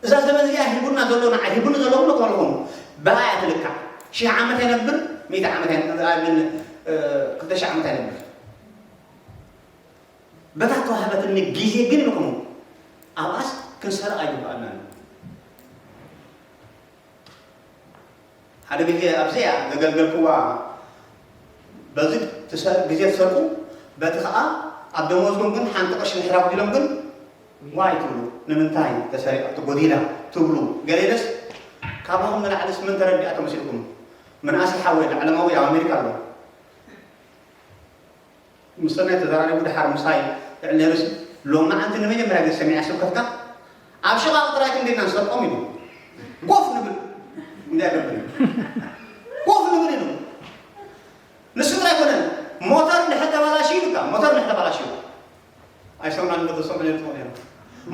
እዛ ዘመን እዚኣ ሂቡና ዘሎ ንዓ-፣ ሂቡኒ ዘሎ ኩሉ ክበልኹም፣ ብኣ እያ ትልካዕ። ሺሕ ዓመት ኣይነብር፣ ሚእቲ ዓመት ኣይነ-፣ ኣይ፣ ምን፣ እ፣ ክልተ ሺሕ ዓመት ኣይነብር። በታ ተዋህበትኒ ግዜ ግን ኢልኩም ኣብኣስ ክንሰርቕ ኣይግብኣናን። ሓደ ግዜ ኣብዚኣ ዘገልገልክዋ በዚ ትሰ-፣ ግዜ ትሰርቁ፣ በቲ ኸኣ ኣብ ደሞዝኩም ግን ሓንቲ ቅርሺ ምሕራብ ዲሎም ግን ዋይ ትብሉ፣ ንምንታይ ተሰሪቓ ተጎዲላ ትብሉ። ገሌለስ ካባኹም ንላዕሊ ስምን ተረዲኣቶ መሲልኩም። ምንኣስ ሓወይ ላዕለማዊ ኣብ ኣሜሪካ ኣሎ። ምስ ሰናይ ተዘራሪቡ ድሓር ምሳይ ልዕል ነይሩሲ፣ ሎማዓንቲ ንመጀመርያ ግዜ ሰሚዐ ስብከትካ፣ ኣብ ሽቓቕ ጥራይ ክንዲ ኢና ንሰርቆም ኢሉ። ኮፍ ንብል፣ እንታይ ገብር? ኮፍ ንብል ኢሉ። ንሱ ጥራይ ኮነን፣ ሞተር እንድሕር ተበላሽዩ ኢሉካ፣ ሞተር እንድሕር ተበላሽዩ። ኣይሰምዓን ዶ ተሰምዑ ነይሩ ትኾኑ እዮም።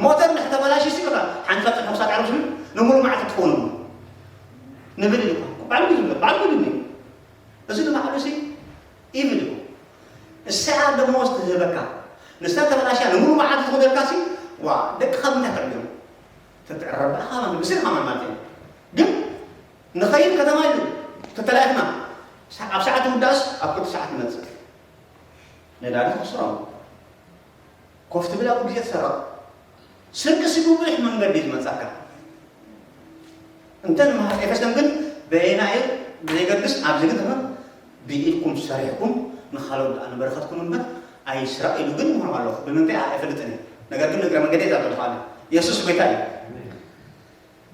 ሞተር እንድሕር ተበላሽዩ ሲ በቃ፣ ሓንቲ ካብ ጽሑፍ ሳት ዓርብ ስሉ፣ ንምሉእ መዓልቲ ትኾኑ። ንብል ኢሉካ። ባዕሉ ዝብል፣ ባዕሉ ዝብል እዩ። እዚ ንባዕሉ ሲ ኢቭል እዩ። ንሳ ደሞዝ ትህበካ። ንሳ ተበላሽያ ንምሉእ መዓልቲ ትኾነልካ ሲ፣ ዋ፣ ደቅኻ ብምንታይ ከዕብዮም? ተትዕረብ በኣኻ ማለት፣ ብስልኻ ማለት እዩ። ግን ንኸይድ ከተማ ኢሉ፣ ተተላኢኽና፣ ሳ-፣ ኣብ ሰዓት ውዳእስ ኣብ ክልተ ሰዓት ይመጽእ። ነዳዲ ተኽስሮም። ኮፍ ትብል ኣብኡ ግዜ ትሰርቕ። ስርቂ ሲ ብብዙሕ መንገዲ እዩ ዝመጻካ። እንተ ንመሃር ኤፌሶን ግን በየናይ ብዘይገድስ ኣብዚ ግን ተመን ብኢድኩም ሰሪሕኩም ንኻልኦት ደኣ ንበረኸትኩም እምበር ኣይስረቕ ኢሉ ግን ይምህሮም ኣለኹ። ብምንታይ ኣይፈልጥን እየ። ነገር ግን ንእግረ መንገደይ እዛ ዘለኹ ኣነ። የሱስ ጎይታ እዩ።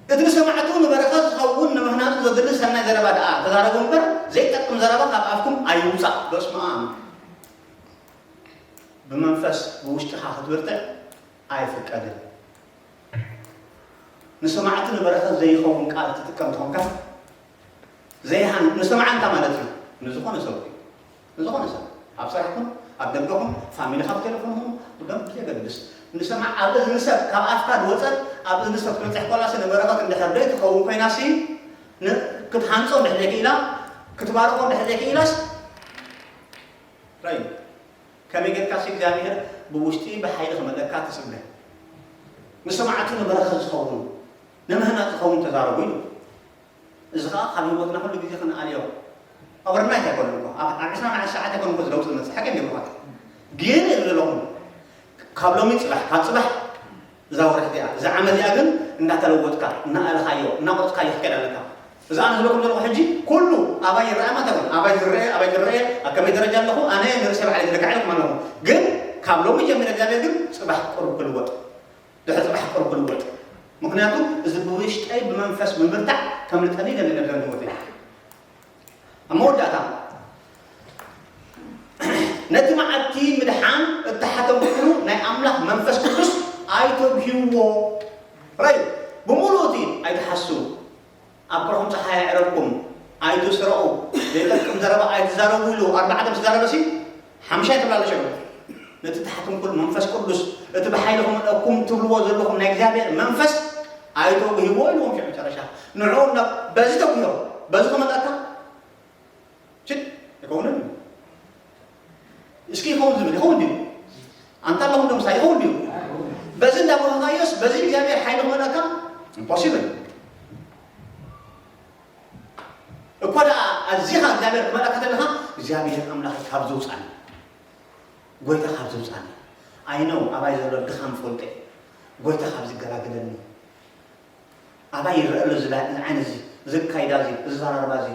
እቲ ንሰማዕቱ ንበረኸት ዝኸውን ንምህናጹ ዘድሊ ሰናይ ዘረባ ደኣ ተዛረቡ እምበር ዘይጠቅም ዘረባ ካብ ኣፍኩም ኣይውጻእ። በስመ ኣብ። ብመንፈስ ብውሽጥኻ ክትብርትዕ ኣይፍቀድን። ንሰማዕቲ ንበረኸት ዘይኸውን ቃል ትጥቀም ተኾንካ ዘይሃን ንሰማዕንታ ማለት እዩ። ንዝኾነ ሰብ እዩ። ንዝኾነ ሰብ ኣብ ስራሕኩም ኣብ ደገኹም ፋሚሊኻ ብቴሌፎንኹም ብደንብ ብዘገድስ ንሰማዕ ኣብ እዝኒ ሰብ ካብ ኣፍካ ዝወፀት ኣብ እዝኒ ሰብ ትበፅሕ ኮላሲ ንበረኸት እንድሕር ደይ ትኸውን ኮይናሲ ን-፣ ክትሃንፆ እንድሕር ዘይክኢላ ክትባርኾ እንድሕር ዘይክኢላስ ራይ ከመይ ጌርካሲ እግዚኣብሔር ብውሽጢ ብሓይሊ ክመልኣካ ትጽበ? ንሰማዕቱ ንበረኸት ዝኸውን ንምህናጽ ዝኸውን ተዛረቡ ኢሉ። እዚ ኸኣ ካብ ህይወትና ኩሉ ግዜ ክንኣልዮ ኦቨርናይት ኣይኮነን እኮ። ኣብ፣ ኣብ ዕስራን ኣርባዕተን ሰዓት ኣይኮነን እኮ እዚ ለውጢ ዝመጽእ። ሓቂ እንዲኹም ግን ኢሉ ዘለኹም ካብ ሎሚ ጽባሕ፣ ካብ ጽባሕ እዛ ወርሒ እዚኣ፣ እዛ ዓመት እዚኣ ግን እንዳተለወጥካ፣ እናኣለኻዮ፣ እናቆርጽካዮ ክትከድ ኣለካ። እዚ ኣነ ዝብለኩም ዘለኹ ሕጂ ኩሉ ኣባይ ይረኣያ ማለት ኣይኮነን። ኣባይ ዝረኣየ፣ ኣባይ ዝረኣየ፣ ኣብ ከመይ ደረጃ ኣለኹ፣ ኣነ ንርእሰይ ባዕለይ ዝልካዕ ኢለኩም ኣለኹ። ግን ካብ ሎሚ ጀሚረ እግዚኣብሔር ግን ጽባሕ ቁሩብ ክልወጥ፣ ድሕሪ ጽባሕ ቁሩብ ክልወጥ። ምኽንያቱ እዚ ብውሽጠይ ብመንፈስ ብምብርታዕ ከምልጠኒ ይደሊ ነብዘን ህይወተይ። ኣብ መወዳእታ ነቲ መዓልቲ ምድሓን እተሓተምኩሉ ናይ ኣምላኽ መንፈስ ቅዱስ ኣይተጉህይዎ። ራይ ብምሉእ እቲ ኣይትሓስቡ። ኣብ ዘረባ ኣይትዛረቡ ኢሉ ኣርባዕተ ምስ ዛረበሲ ሓምሻይ ተብላለሸ። ነቲ ትሓትንኩል መንፈስ ቅዱስ፣ እቲ ብሓይሊ ክመልአኩም ትብልዎ ዘለኹም ናይ እግዚኣብሔር መንፈስ ኣይተውህብዎ ኢልዎም። ሽዑ መጨረሻ ንዕኡ እንዳ በዚ ተጉህዮ፣ በዚ ክመልአካ ችድ ኣይከውንን። እስኪ ይኸውን ዝብል ይኸውን ድዩ? ኣንታ ኣለኹም ዶ ምሳይ ይኸውን ድዩ? በዚ እንዳበኸኻዮስ በዚ እግዚኣብሔር ሓይሊ ክመልአካ ኢምፖሲብል። እኳ ደኣ ኣዚኻ እግዚኣብሔር ክመልኣካ ተለኻ እግዚኣብሔር ኣምላኽ ካብ ዝውፃኒ፣ ጎይታ ካብ ዝውፃኒ፣ ኣይነው ኣባይ ዘሎ ድኻም ፈልጠ፣ ጎይታ ካብ ዝገላግለኒ፣ ኣባይ ይረአ ኣሎ እዚ ላ- እዚ ዓይነት እዚ፣ እዚ ኣካይዳ እዚ፣ እዚ ዘራርባ እዚ፣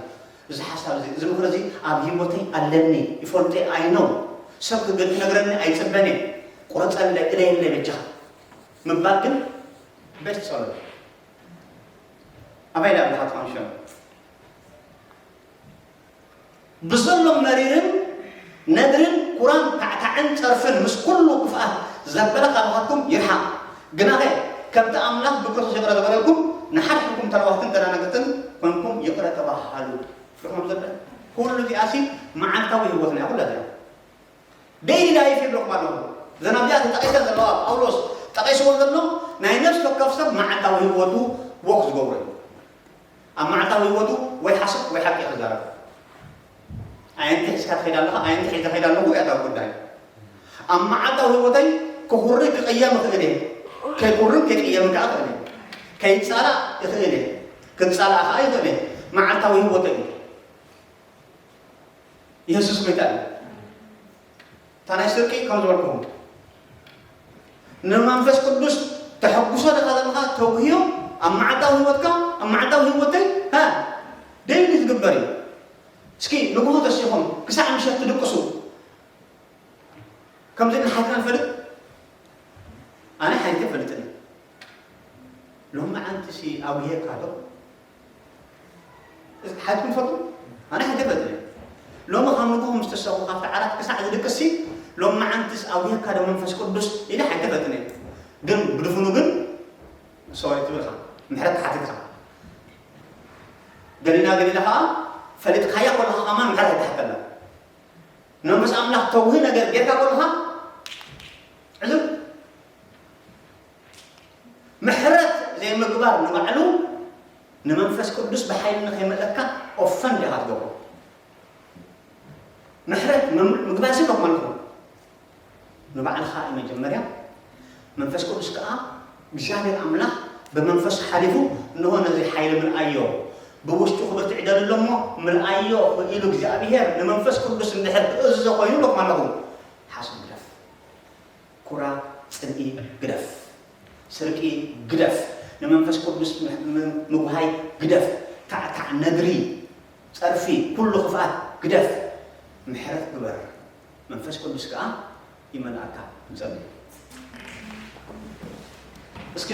እዚ ሓሳብ እዚ፣ እዚ ምኽሪ እዚ ኣብ ህይወተይ ኣለኒ፣ ይፈልጠ፣ ኣይነው ሰብ ክገ- ክነግረኒ ኣይፅበን እየ። ቁረፀለይ፣ እለየለይ በጃኻ ምባል ግን ቤስት ጸሎት። ኣባይ ዳ ብሓት ፋንክሽን ብዘሎ መሪርን ነድርን ኩራን ታዕታዕን ጸርፍን ምስ ኩሉ ክፍኣት ዘበለ ካባኻትኩም ይርሓቕ። ግናኸ ከምቲ ኣምላኽ ብክርስቶስ ይቕረ ዝበለልኩም ንሓድሕድኩም ተለዋህትን ተደናገጽትን ኮንኩም ይቕረ ተባሃሉ። ርሕም ዘበለ ኩሉ እዚኣሲ መዓልታዊ ህይወትና እያ ኩላ እዚኣ። ዴይሊ ላይፍ ይብለኩም ኣለኹ። እዘን ኣብዚኣ ተጠቒሰን ዘለዋ ጳውሎስ ጠቒስዎ ዘሎ ናይ ነፍሲ ወከፍ ሰብ መዓልታዊ ህይወቱ ወክ ዝገብሮ እዩ። ኣብ መዓልታዊ ህይወቱ ወይ ሓሰት ወይ ሓቂ ክዛረብ። ኣየንቲ ሒዝካ ትኸይድ ኣለኻ፣ ኣየንቲ ሒዘ ኸይድ ኣለኹ እያ እታ ጉዳይ። ኣብ መዓልታዊ ህይወተይ ክኹሪ ክቕየም እኽእል እየ። ከይኩርን ከይቅየምን ከዓ እኽእል እየ። ከይጻላእ እኽእል እየ። ክጻላእ ከዓ ይኽእል እየ። መዓልታዊ ህይወተይ እዩ። የሱስ ጎይታ እዩ። እታ ናይ ስርቂ ከም ዝበልኩኹም ንመንፈስ ቅዱስ ተሐጉሶ ደኻ ዘለኻ ተጉህዮ ኣብ መዓልታዊ ህይወትካ ኣብ መዓልታዊ ህይወተይ ሀ ደይሊ ዝግበር እዩ። እስኪ ንግሆ ተሲኹም ክሳዕ ምሸት ትድቅሱ ከምዚ ኢልና ሓቲና ንፈልጥ? ኣነ ሓቲተ ፈልጥኒ። ሎሚ መዓንቲ ሲ ኣጉሄካ ዶ? ሓትኩም ፈቱ ኣነ ሓይተ ፈጥነ ሎሚ ካብ ንግሆ ምስ ተሰኹ ካብቲ ዓራት ክሳዕ ዝድቅሲ ሎም መዓንትስ ኣጉሄካ ዶ መንፈስ ቅዱስ ኢለ ሓይተ ፈጥነ። ግን ብድፍኑ ግን ሶሪ ትብልካ ምሕረት ተሓቲትካ ገሊና ገሊና ከዓ ፈሊጥካያ ከለካ ከማን ምሕረት ኣይተሓተላ ንመንፈስ ኣምላኽ ተውሂ ነገር ጌርካ ከለካ ዕዝብ ምሕረት ዘይምግባር ንባዕሉ ንመንፈስ ቅዱስ ብሓይሊ ንኸይመለካ ኦፈን ዲኻ ትገብሮ። ምሕረት ምም- ምግባር ስለ ማለት ነው። ንባዕልኻ እዩ መጀመርያ። መንፈስ ቅዱስ ከዓ እግዚኣብሔር ኣምላኽ ብመንፈስ ሓሊፉ እንሆ ነዚ ሓይሊ ምልኣዮ ብውሽጡ ክብርትዕ ደልሎ እሞ ምልኣዮ ኢሉ እግዚኣብሔር ንመንፈስ ቅዱስ እንድሕር ክእዝዞ ኮይኑ ኣለኹም ኣለኹም ሓሶት ግደፍ። ኩራ፣ ጽልኢ ግደፍ፣ ስርቂ ግደፍ፣ ንመንፈስ ቅዱስ ም- ም- ምጉሃይ ግደፍ፣ ታዕታዕ ነድሪ፣ ጸርፊ፣ ኩሉ ክፍኣት ግደፍ፣ ምሕረት ግበር፣ መንፈስ ቅዱስ ከኣ ይመልኣካ። ንጸሊ እስኪ